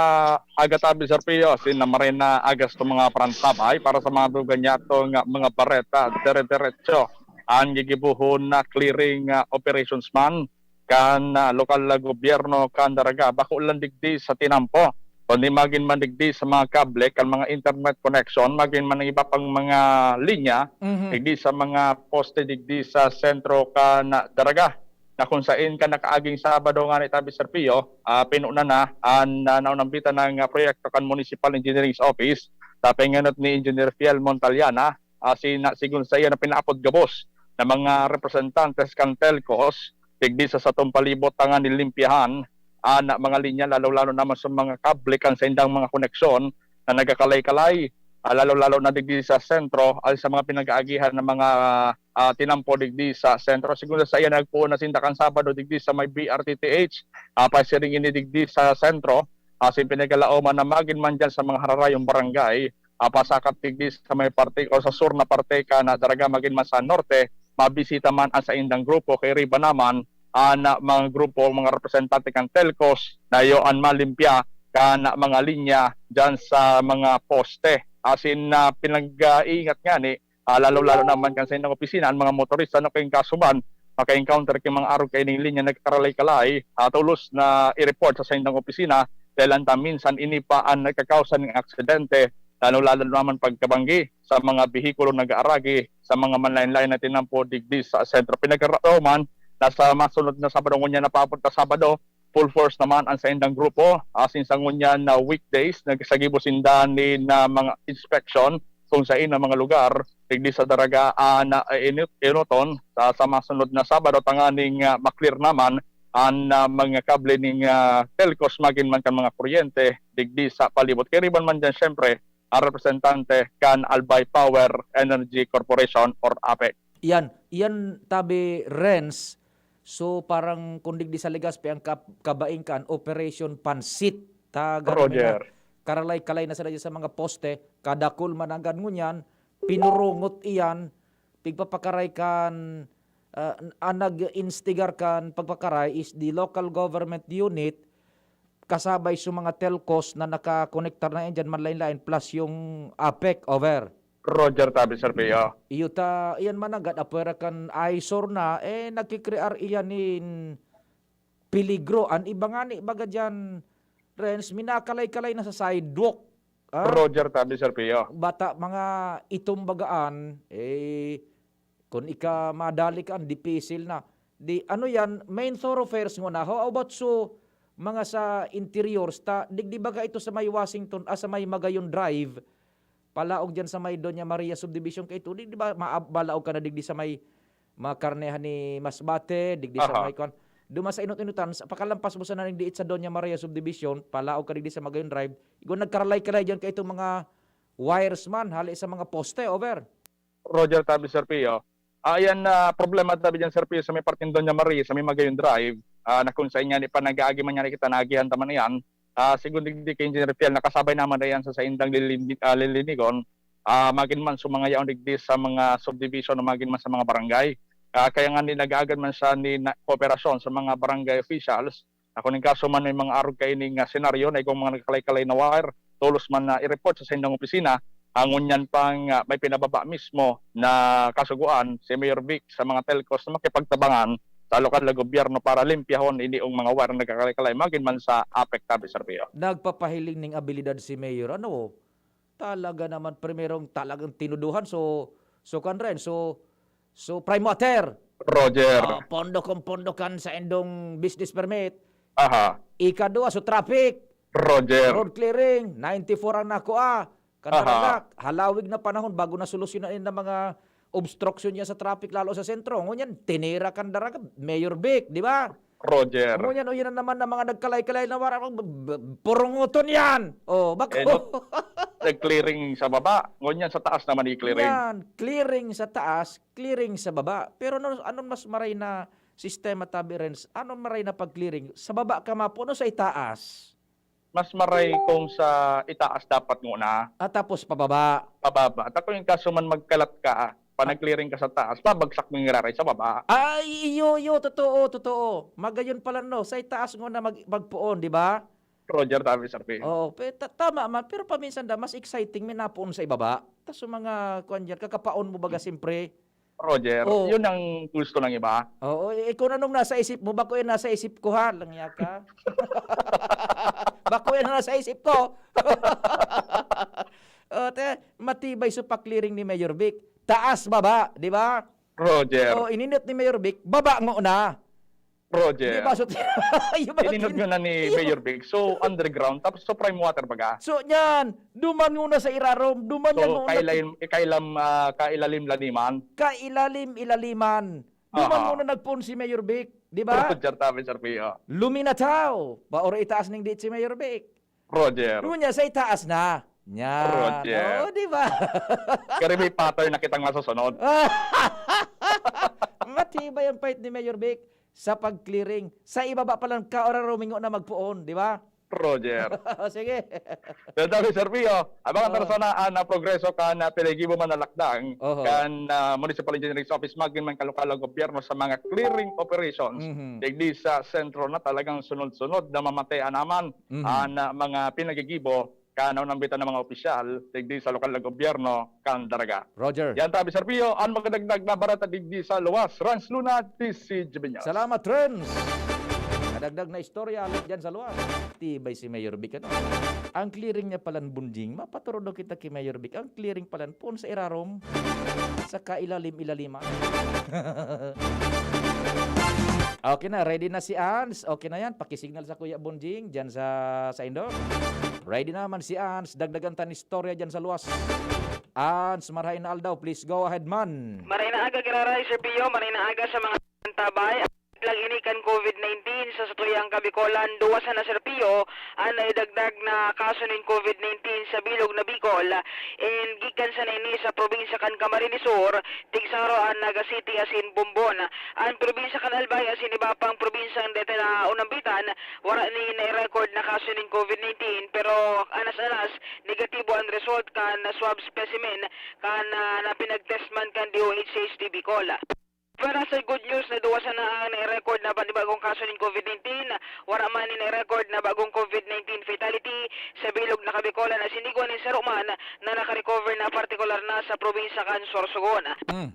aga tabi, Sir Pio, sin na maray na agas to mga parantabay para sa mga duganyato nga mga bareta, dire-diretso ang gigibuhon na clearing, ah, operations man kan, ah, lokal na gobyerno kan Daraga, bako lang digdi sa tinampo, kundi magin man digdi sa mga kable kan mga internet connection, magin man ang iba pang mga linya, Mhm. digdi sa mga poste digdi sa sentro kan Daraga, na kung sain kan nakaaging Sabado ngani tabi, Sir Pio, ah, pinuna na an, ah, naunambitan na nga proyekto kan Municipal Engineering Office, sa pingenot ni Engineer Fiel Montaliana, asin na sigon saiya na pinaapod gabos na mga representantes kan telcos, digdi sa satong palibot tanganing limpyahan an mga linya, lalo-lalo naman sa mga kable kan saindang mga koneksyon na nagkakalay-kalay, ah, lalo-lalo na digdi sa sentro, asin sa mga pinag-aagihan na mga, ah, tinampo digdi sa sentro. Sigon sa saiya, nagpoon na sinda kan Sabado digdi sa may B R T T H, ah, pasiring ini digdi sa sentro, asin pinagkalaoman na magin man diyan sa mga hararayong barangay, ah, pasakop digdi sa may parte o sa sur na parte kan Daraga, magin man sa norte, mabisita man an saindang grupo. Kairiba naman an, ah, mga grupo, mga representante kan telcos, na iyo an malimpya kan mga linya diyan sa mga poste. Asin na pinag-iingat ngani, ah, lalo-lalo naman kan saindang opisina, an mga motorista na kaing kasuban, maka-encounter ki mga arog kaining linya nagkaralay-kalay, ah, tolos na i-report sa saindang opisina, dahil anta minsan ini pa an nagkakausa ning aksidente, lalo-lalo naman pagkabanggi sa mga behikulo nag-aaragi sa mga manlain-lain na tinampo digdi sa sentro. Pinagkaraoman na sa masunod na Sabado, ngunyan na papunta Sabado, full force naman ang saindang grupo. Asin sa ngunyan na weekdays, nagsagibo sinda ni na mga inspection kung sain na mga lugar digdi sa Daraga, ah, na, eh, inut-, inuton sa, sa masunod na Sabado, tanganing, ah, maklear naman an, ah, mga kable ning, ah, telcos, magin man kan mga kuryente digdi sa palibot. Kairiba man diyan, syempre, ang representante kan Albay Power Energy Corporation or APEC. Iyan, iyan tabi, Renz. So, parang kung digdi sa Legazpi ang kap-, kabaing kan Operation Pansit. Ta, ganun na, Roger. Karalay-kalay na sila dyan sa mga poste, kadakul mananggad ngunyan, pinurungot iyan, pigpapakaray kan, ah, ang nag-instigar kan pagpakaray is the local government unit, kasabay sa mga telcos na nakakonektar na yan dyan, manlain-lain, plus yung APEC, over. Roger tabi, Sir Pio. Iyo ta, iyan mananggad, apwera kan eyesore na, eh, nagkikrear iyan nin peligro. An iba ngani, baga dyan, Renz, minakalay-kalay na sa sidewalk. Ah? Roger tabi, Sir Pio. Bata, mga itom bagaan, eh, kung ika madali ka, dipisil na. Di, ano yan, main thoroughfares nguna. How about so, mga sa interior, sta, digdi baga ito sa may Washington, ah, sa may Magayon Drive, palaog diyan sa may Doña Maria Subdivision kaito, di, di ba, maab-, malaog ka na digdi sa may mga karnehan ni Masbate, digdi sa Aha. may kwan. Duman sa inot-inotan, sa pakalampas mo sana ning diit sa Doña Maria Subdivision, palaog ka digdi sa Magayon Drive, igwa nagkaralay-kalay diyan kaitong mga wires man, hali sa mga poste, over. Roger, tabi, Sir Pio. Ah, yan na problema, tabi, dyan, Sir Pio, sa may parting Doña Maria, sa may Magayon Drive, ah, na kung saan yan, ipanag-aagi man yan, kita naagihan ta man yan. Ah, segun digdi kay Engineer Fiel, nakasabay naman na yan sa saindang lilin-, ah, lilinigon. Ah, magin man sa mga yaon digdi sa mga subdivision o magin man sa mga barangay. Ah, kaya nga, ni nag-aagad man siya ni na, kooperasyon sa mga barangay officials. Ako ning kaso man may mga arog kaini nga senaryo na igwang mga nagkalay-kalay na wire, tolos man na i-report sa saindang opisina, ah, ngunyan pang, ah, may pinababa mismo na kasugoan si Mayor Vic sa mga telcos na makipagtabangan sa lokal na gobyerno para limpyahon iniong mga wire na nagkakalay-kalay, magin man sa apektado, Sir Pio. Nagpapahiling ning abilidad si Mayor, ano? Talaga naman, primerong talagang tinuduhan. So, so, kan rin, so, so, prime water. Roger. Ah, pondo kung pondo kan sa indong business permit. Aha. Ikadua, so traffic. Roger. Road clearing, ninety-four ang nakua. Kan Aha. Naragak, halawig na panahon bago nasolusyonan ang mga obstruction niya sa traffic, lalo sa sentro. Ngunyan, tinira kan Daraga, Mayor Vic, di ba? Roger. Ngunyan, o, yan na naman ang mga nagkalay-kalay na wara, b-, b-, purunguton yan. Oh, bako. Eh, no? Nag-clearing sa baba. Ngunyan sa taas naman i-clearing. Yan, clearing sa taas, clearing sa baba. Pero ano, anong mas maray na sistema, tabi, Renz? Anong maray na pag-clearing? Sa baba ka mapuno, sa itaas? Mas maray kung sa itaas dapat nguna. Ah, tapos pababa. Pababa. At ako yung kaso man magkalat ka, ah, pa nag-clearing ka sa taas, babagsak mo yung iraray sa baba. Ay, iyo, iyo, totoo, totoo. Magayon pala, no? Sa itaas nguna mag-, magpoon, di ba? Roger, tabi, Sir P. Oo, pe-, ta-, tama man. Pero paminsan da, mas exciting may napoon sa ibaba. Tas yung mga, kuwan dyan, kakapaon mo baga, siyempre. Roger, Oo. yun ang gusto ng iba. Oo, eh, kung anong nasa isip mo, bako yan nasa isip ko, ha? Langya ka. Bako yan nasa isip ko. O, te, matibay sa pa-clearing ni Mayor Vic. Taas, baba, di ba? Roger. O, ininot ni Mayor Vic, baba nguna. Roger. Di ba, so, yung mga Ininot kin- nyo na ni Iyo. Mayor Vic. So, underground. Tapos, so, prime water baga? So, yan. Duman nguna sa irarom. Duman So, yan nguna. kailalim, kailam, ah, kailalim-laliman? Kailalim-ilaliman. Duman Aha. nguna nagpoon si Mayor Vic. Di ba? Roger, tabi, Sir P, oh. Luminataw. Paoro itaas ning diit si Mayor Vic. Roger. Ngunyan, sa itaas na. Yan. Roger. Oo, di ba? Kaya may pattern na kitang masusunod. Matibay ang fight ni Mayor Vic sa pag-clearing. Sa ibaba pa lang, kaora rumingo na magpoon, di ba? Roger. Sige. Pero sabi, Sir Pio, abangan Oo. tayo sana ang, ah, progreso kan, ah, Piligibo man na lakdang Oho. kan, ah, Municipal Engineering Office, magin man kan lokal na gobyerno sa mga clearing operations. Mhm. Digdi sa sentro na talagang sunod-sunod na mamatay naman Mhm. ang, ah, mga pinagigibo kan naunambitan ng mga opisyal digdi sa lokal na gobyerno kan Daraga. Roger. Yan tabi, Sir Pio, ang magdagdag na bareta digdi sa luwas. Rans Luna, T C G Binyas. Salamat, Rans. Kadagdag na istorya, alam dyan sa luwas. Tibay si Mayor Vic, ano? Ang clearing niya palan, Bunjing, mapaturod daw kita kay Mayor Vic. Ang clearing palan, poon sa irarom, sa kailalim-ilaliman. Okay na, ready na si Ans. Okay na yan. Pakisignal sa Kuya Bunjing, dyan sa, sa Indo. Ready naman si Ans. Dagdagan ta ni istorya dyan sa luwas. Ans, marahay na aldaw. Please go ahead, man. Maray na aga, Giraray, Sir Pio. Maray na aga sa mga tabay. Lang ini kan COVID nineteen sa satuyang Kabikolan, duwa sana, Sir Pio, ang naidagdag na kaso nin COVID nineteen sa bilog na Bicol. And gikan sana ini sa probinsya kan Camarines Sur, tigsaro an Naga City asin Bombon. An probinsya kan Albay asin iba pang probinsyang deta na unambitan, wara ni nai-record na kaso nin COVID nineteen, pero anas-anas, negatibo an result kan swab specimen kan, ah, na pinag-test man kan D O H C H D Bicol. Para sa good news na duwa sana ang nai-record na panibagong kaso nin COVID nineteen, wara man ni nai-record na bagong COVID nineteen fatality sa bilog na Kabikolan asin igwa nin saro man na nakarecover na partikular na sa probinsya kan Sorsogon. Mm.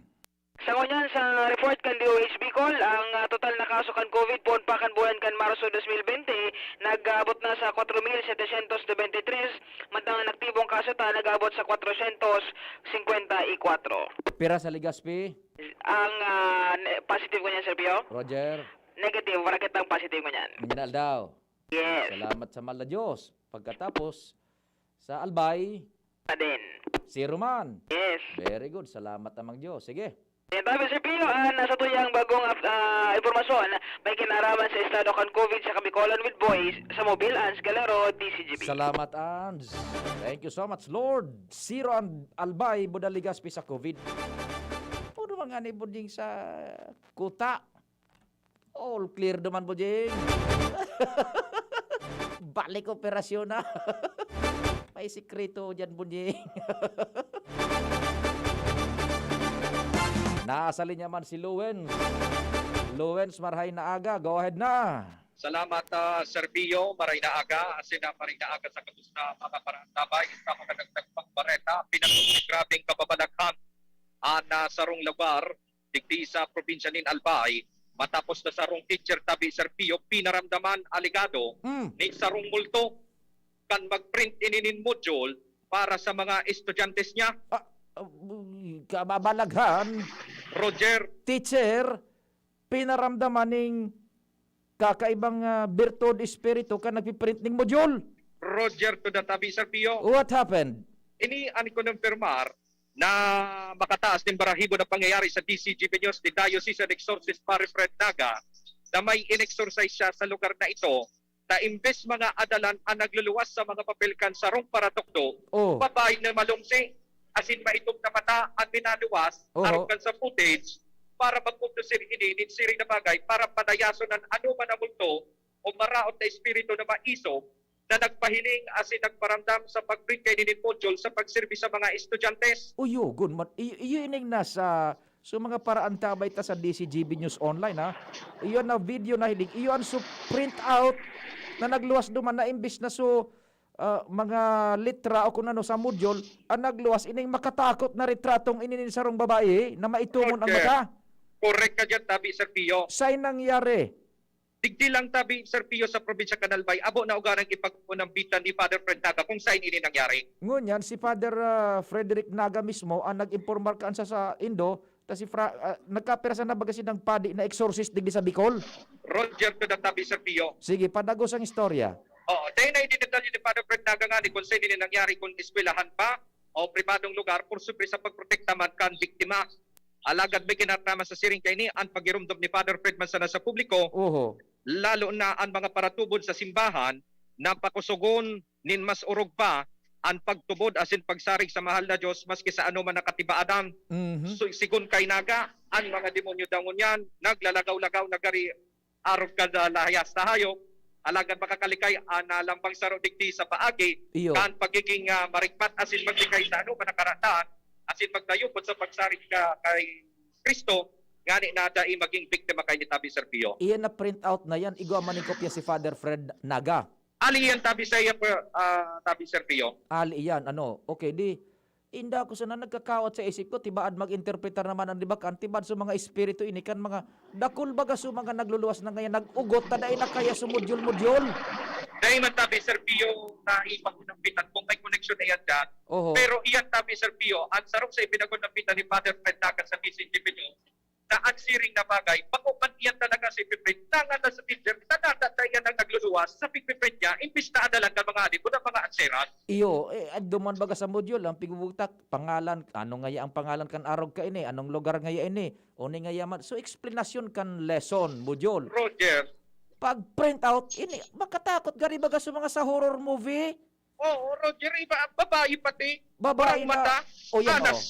Sa ngunyan, sa report kan D O H Bicol, ang, ah, total na kaso kan COVID poon pa kan bulan kan Marso dos mil bente, nag-aabot na sa kwatro mil setecientos nobenta y tres, mantang ang aktibong kaso ta nag-aabot sa kwatrosyentos singkwenta y kwatro. Pira sa Legazpi? Ang, ah, ne-, positive ko niyan, Sir Pio? Roger. Negative, wala kitang positive ko niyan. Ngunyan aldaw. Yes. Salamat sa mahal na Diyos. Pagkatapos, sa Albay, Aden. Zero man. Yes. Very good. Salamat namang Diyos. Sige. Eh, Tabi Sir Pio, ah, nasa tuyang bagong, ah, ah, impormasyon, may kinaraman sa estado kan COVID sa Kabicolan with Boys sa Mobil, Ans Galero, D C G B. Salamat, Ans. Thank you so much, Lord. Zero ang Albay, Budaligas, pi sa COVID. Ano mga ni Buding sa kuta? All clear naman, Buding. Balik operasyon na. May sikreto dyan, Buding. Nasa linya man si Lowens. Lowens, marhay na aga. Go ahead na. Salamat, ah, Sir Pio. Maray na aga. Asin na maray na aga sa kamusta mga parantabay. Sa mga dagdag pang bareta, pinatong grabeng kababalaghan an, ah, sarong lugar digdi sa probinsya nin Albay, matapos na sarong teacher, Tabi Sir Pio, pinaramdaman alegado Mm. nin sarong multo kan mag-print ini nin module para sa mga estudyante niya. Ah, ah, kababalaghan. Roger. Teacher, pinaramdaman ning kakaibang, ah, birtud, espiritu kan nagpi-print ning module. Roger to the Tabi Sir Pio. What happened? Ini an kinumpirmar na makataas nin balahibo na pangyayari sa D C G B News ni Diocesan Exorcist Pare Fred Naga na may in-exorcise siya sa lugar na ito, na imbes mga adalan an nagluluwas sa mga papel kan sarong paratukdo, Oh. babae na malungsi, asin maitom na mata an minaluwas, Oho. arog kan sa footage, para magpundusir ini nin siring na bagay, para padayason an anoman na multo o maraot na espiritu na maisog na nagpahiling asin nagparamdam sa pag-print kaini nin module sa pagserbi sa mga estudyante. Uyo, gun mat-, i-, iyo ining nasa, so, mga paraantabay ta sa D C G B News Online, ha? Iyo na video na hiling, iyo an so print out na nagluwas duman na imbis na so, ah, mga litra o kung ano sa module, ang nagluwas ining makatakot na retratong ini nin sarong babae na maitomon ang Correct. mata. Correct ka dyan, Tabi, Sir Pio. Saan nangyari? Digdi lang tabi, Sir Pio, sa probinsya kan Albay, abo na uga nang ipag-unambitan ni Father Fred Naga kung saen ini nangyari. Ngunyan, si Father, ah, Frederick Naga mismo ang nag-impormar kan sa, sa Indo, ta si Fra-, ah, nagkapirasa na baga sinang padi na exorcist digdi sa Bicol. Roger to the tabi, Sir Pio. Sige, padagos ang istorya. Oo, dahil na idinadal ni Father Fred Naga nga ni kung saen ini nangyari, kung eskwelahan pa o pribadong lugar, por siyempre sa pagprotekta man kan biktima. Alagad may kinatama sa siring kaini an pagiromdom ni Father Fred man sana sa publiko, Oho. lalo na an mga paratubod sa simbahan na pakusogon nin mas orog pa an pagtubod asin pagsarig sa mahal na Dios maski sa anoman na katibaadan. Mhm. So, sigon kay Naga, an mga demonyo daw ngunyan naglalagaw-lagaw na gari arog kan lahayas na hayop, alagad makakalikay an, ah, lambang saro digdi sa paagi Iyo. kan pagiging, ah, marigpat asin maglikay sa anoman na karatan asin magdayupot sa pagsarig ka kay Cristo, ngani na dai magin biktima kaini tabi, Sir Pio. Iyan na print out na yan, igwa man ning kopya si Father Fred Naga. Ali iyan tabi sa iya, ah, tabi, Sir Pio. Ali iyan, ano, okay, di, inda ko sana nagkakawat sa isip ko, tibaad mag-interpretar naman ang dibakan, tibaad sa mga espiritu ini kan mga dakul baga sa mga nagluluwas na ngayon, nag-ugot, ta dai na kaya sumudyol-mudyol. Dai man tabi, Sir Pio, na ipag-unambitan kung may koneksyon na yan dyan. Oho. Pero iyan tabi, Sir Pio, ang sarong sa ipinag-unambitan ni Father Fred Naga sa D C G B News, na ang siring na bagay, bako man iyan talaga si Fred, nangan na sa teacher, na nata ta iyan ang nagluluwas sa pigpiprint niya, imbis na adalan kan mga alipon ang mga answeran. Iyo, eh, duman baga sa module, ang pigbubutak, pangalan, ano ngaya ang pangalan kan arog kaini? Anong lugar ngaya ini? Uni ngaya man. So, explanation kan lesson, module. Roger. Pag print out, ini, makatakot gari baga sa mga sa horror movie. Oo, Roger, iba, babae pati. Babae Brown na mata. O, yan, Anas.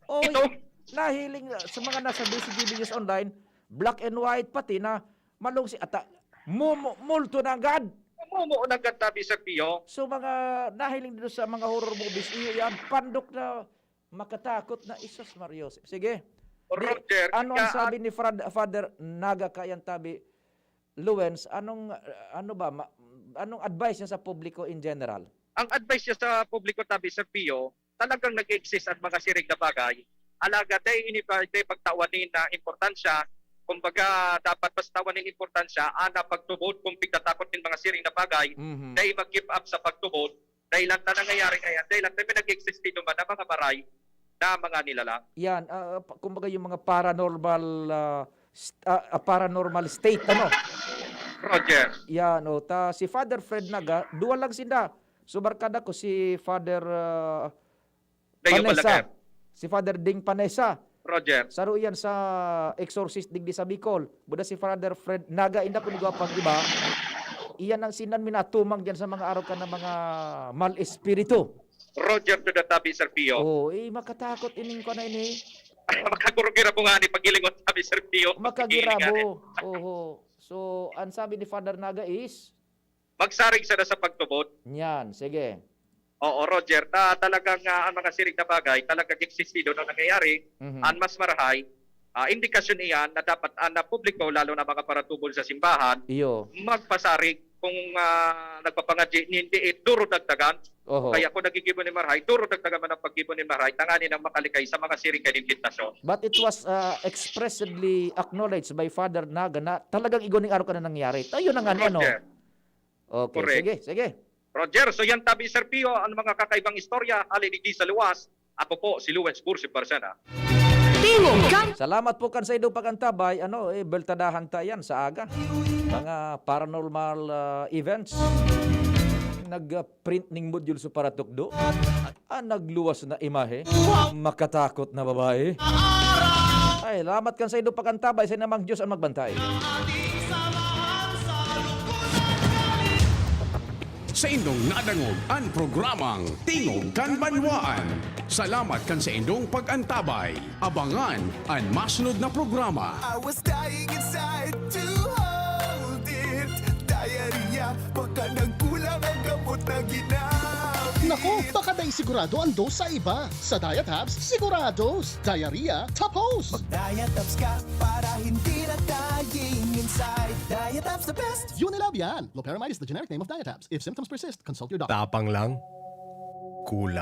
o. O, Ito. y-, nahiling, uh, sa mga nasa D C G B News Online, black and white pati na malungsi ata, mumu-, multo na agad. Mumu na agad, tabi, Sir Pio. So, mga nahiling dito sa mga horror movies, iyo yan, pandok na makatakot na, Isus Marios. Sige. Di, Roger, ano ang ika- sabi ni Frad-, Father Naga kayan tabi, Luwens, anong, ano ba, ma-, anong advice niya sa publiko in general? Ang advice niya sa publiko, tabi, Sir Pio, talagang nag-exist ang mga siring na bagay. Alagad, dai ini pa, dai pagtawan nin, ah, importansya. Kumbaga, dapat mas tawan nin importansya, ana pagtubod kung pigtatakot nin mga siring na bagay, Mhm. dai mag-give up sa pagtubod. Dai lang ta nangyayari ngayon, dai lang ta may nag-exist dito man na mga maray na mga nilalang. Yan, ah, pa-, kumbaga yung mga paranormal, ah, st-, ah, ah, paranormal state, ano? Roger. Yan, o, ta si Father Fred Naga, duwa lang sinda. So, barkada ko si Father, ah, Dayo Panessa. Balaguer. Si Father Ding Panessa. Roger. Saro iyan sa exorcist digdi sa Bicol. Buda si Father Fred Naga, inda kun igwa pang iba. Iyan ang sinan minatumang diyan sa mga arog kan na mga mal espiritu. Roger to the tabi, Sir Pio. Oh, eh, makatakot ining ko na ini. Makakurukira po nga ni paghilingot tabi, Sir Pio. Makagirabo. Oho. So, ang sabi ni Father Naga is, Magsarig sana sa pagtubod. Yan, sige. Oo, Roger. Ta talagang ah, ang mga siring na bagay, talagang existido na nangyayari. Mhm. Ang mas marahay, ah, indikasyon iyan na dapat ang ah, publiko, lalo na mga paratubol sa simbahan, Iyo. magpasarig kung ah, nagpapangadyi, hindi eh, duro dagdagan. Oho. Kaya kung nagigibo ni Marhay, duro dagdagan man ang paggibo ni Marhay, tanganing makalikay sa mga siring kan imbitasyon. But it was uh, expressly acknowledged by Father Naga na talagang igwa ning arog kan na nangyari. Tayo na nga ni ano. Roger. Okay, Correct. Sige, sige. Roger, so yan tabi, Sir Pio, ang mga kakaibang istorya, hali digdi sa luwas. Ako po, si Luwens Bursi Barcena. Tingog kan Salamat po kan sa inyong pag-antabay. Ano, eh, beltadahan ta yan sa aga. Mga paranormal ah, events. Nag-print ning module sa paratukdo. Ah, nagluwas na imahe. Makatakot na babae. Ay, salamat kan sa inyong pag-antabay. Sa namang Diyos ang magbantay. Sa indong nadangog an programang Tingog kan Banwaan. Salamat kan sa indong pag-antabay. Abangan an masunod na programa. I was dying inside to hold it. Diarrhea, baka nagkulang ang gamot na ginamit. Naku, baka dai sigurado ang dose sa iba. Sa Diatabs, sigurados. Diarrhea, tapos. Mag-Diatabs ka para hindi na dying inside. Diatabs the best. Unilab yan. Loperamide is the generic name of Diatabs. If symptoms persist, consult your doctor. Tapang lang. Kulang.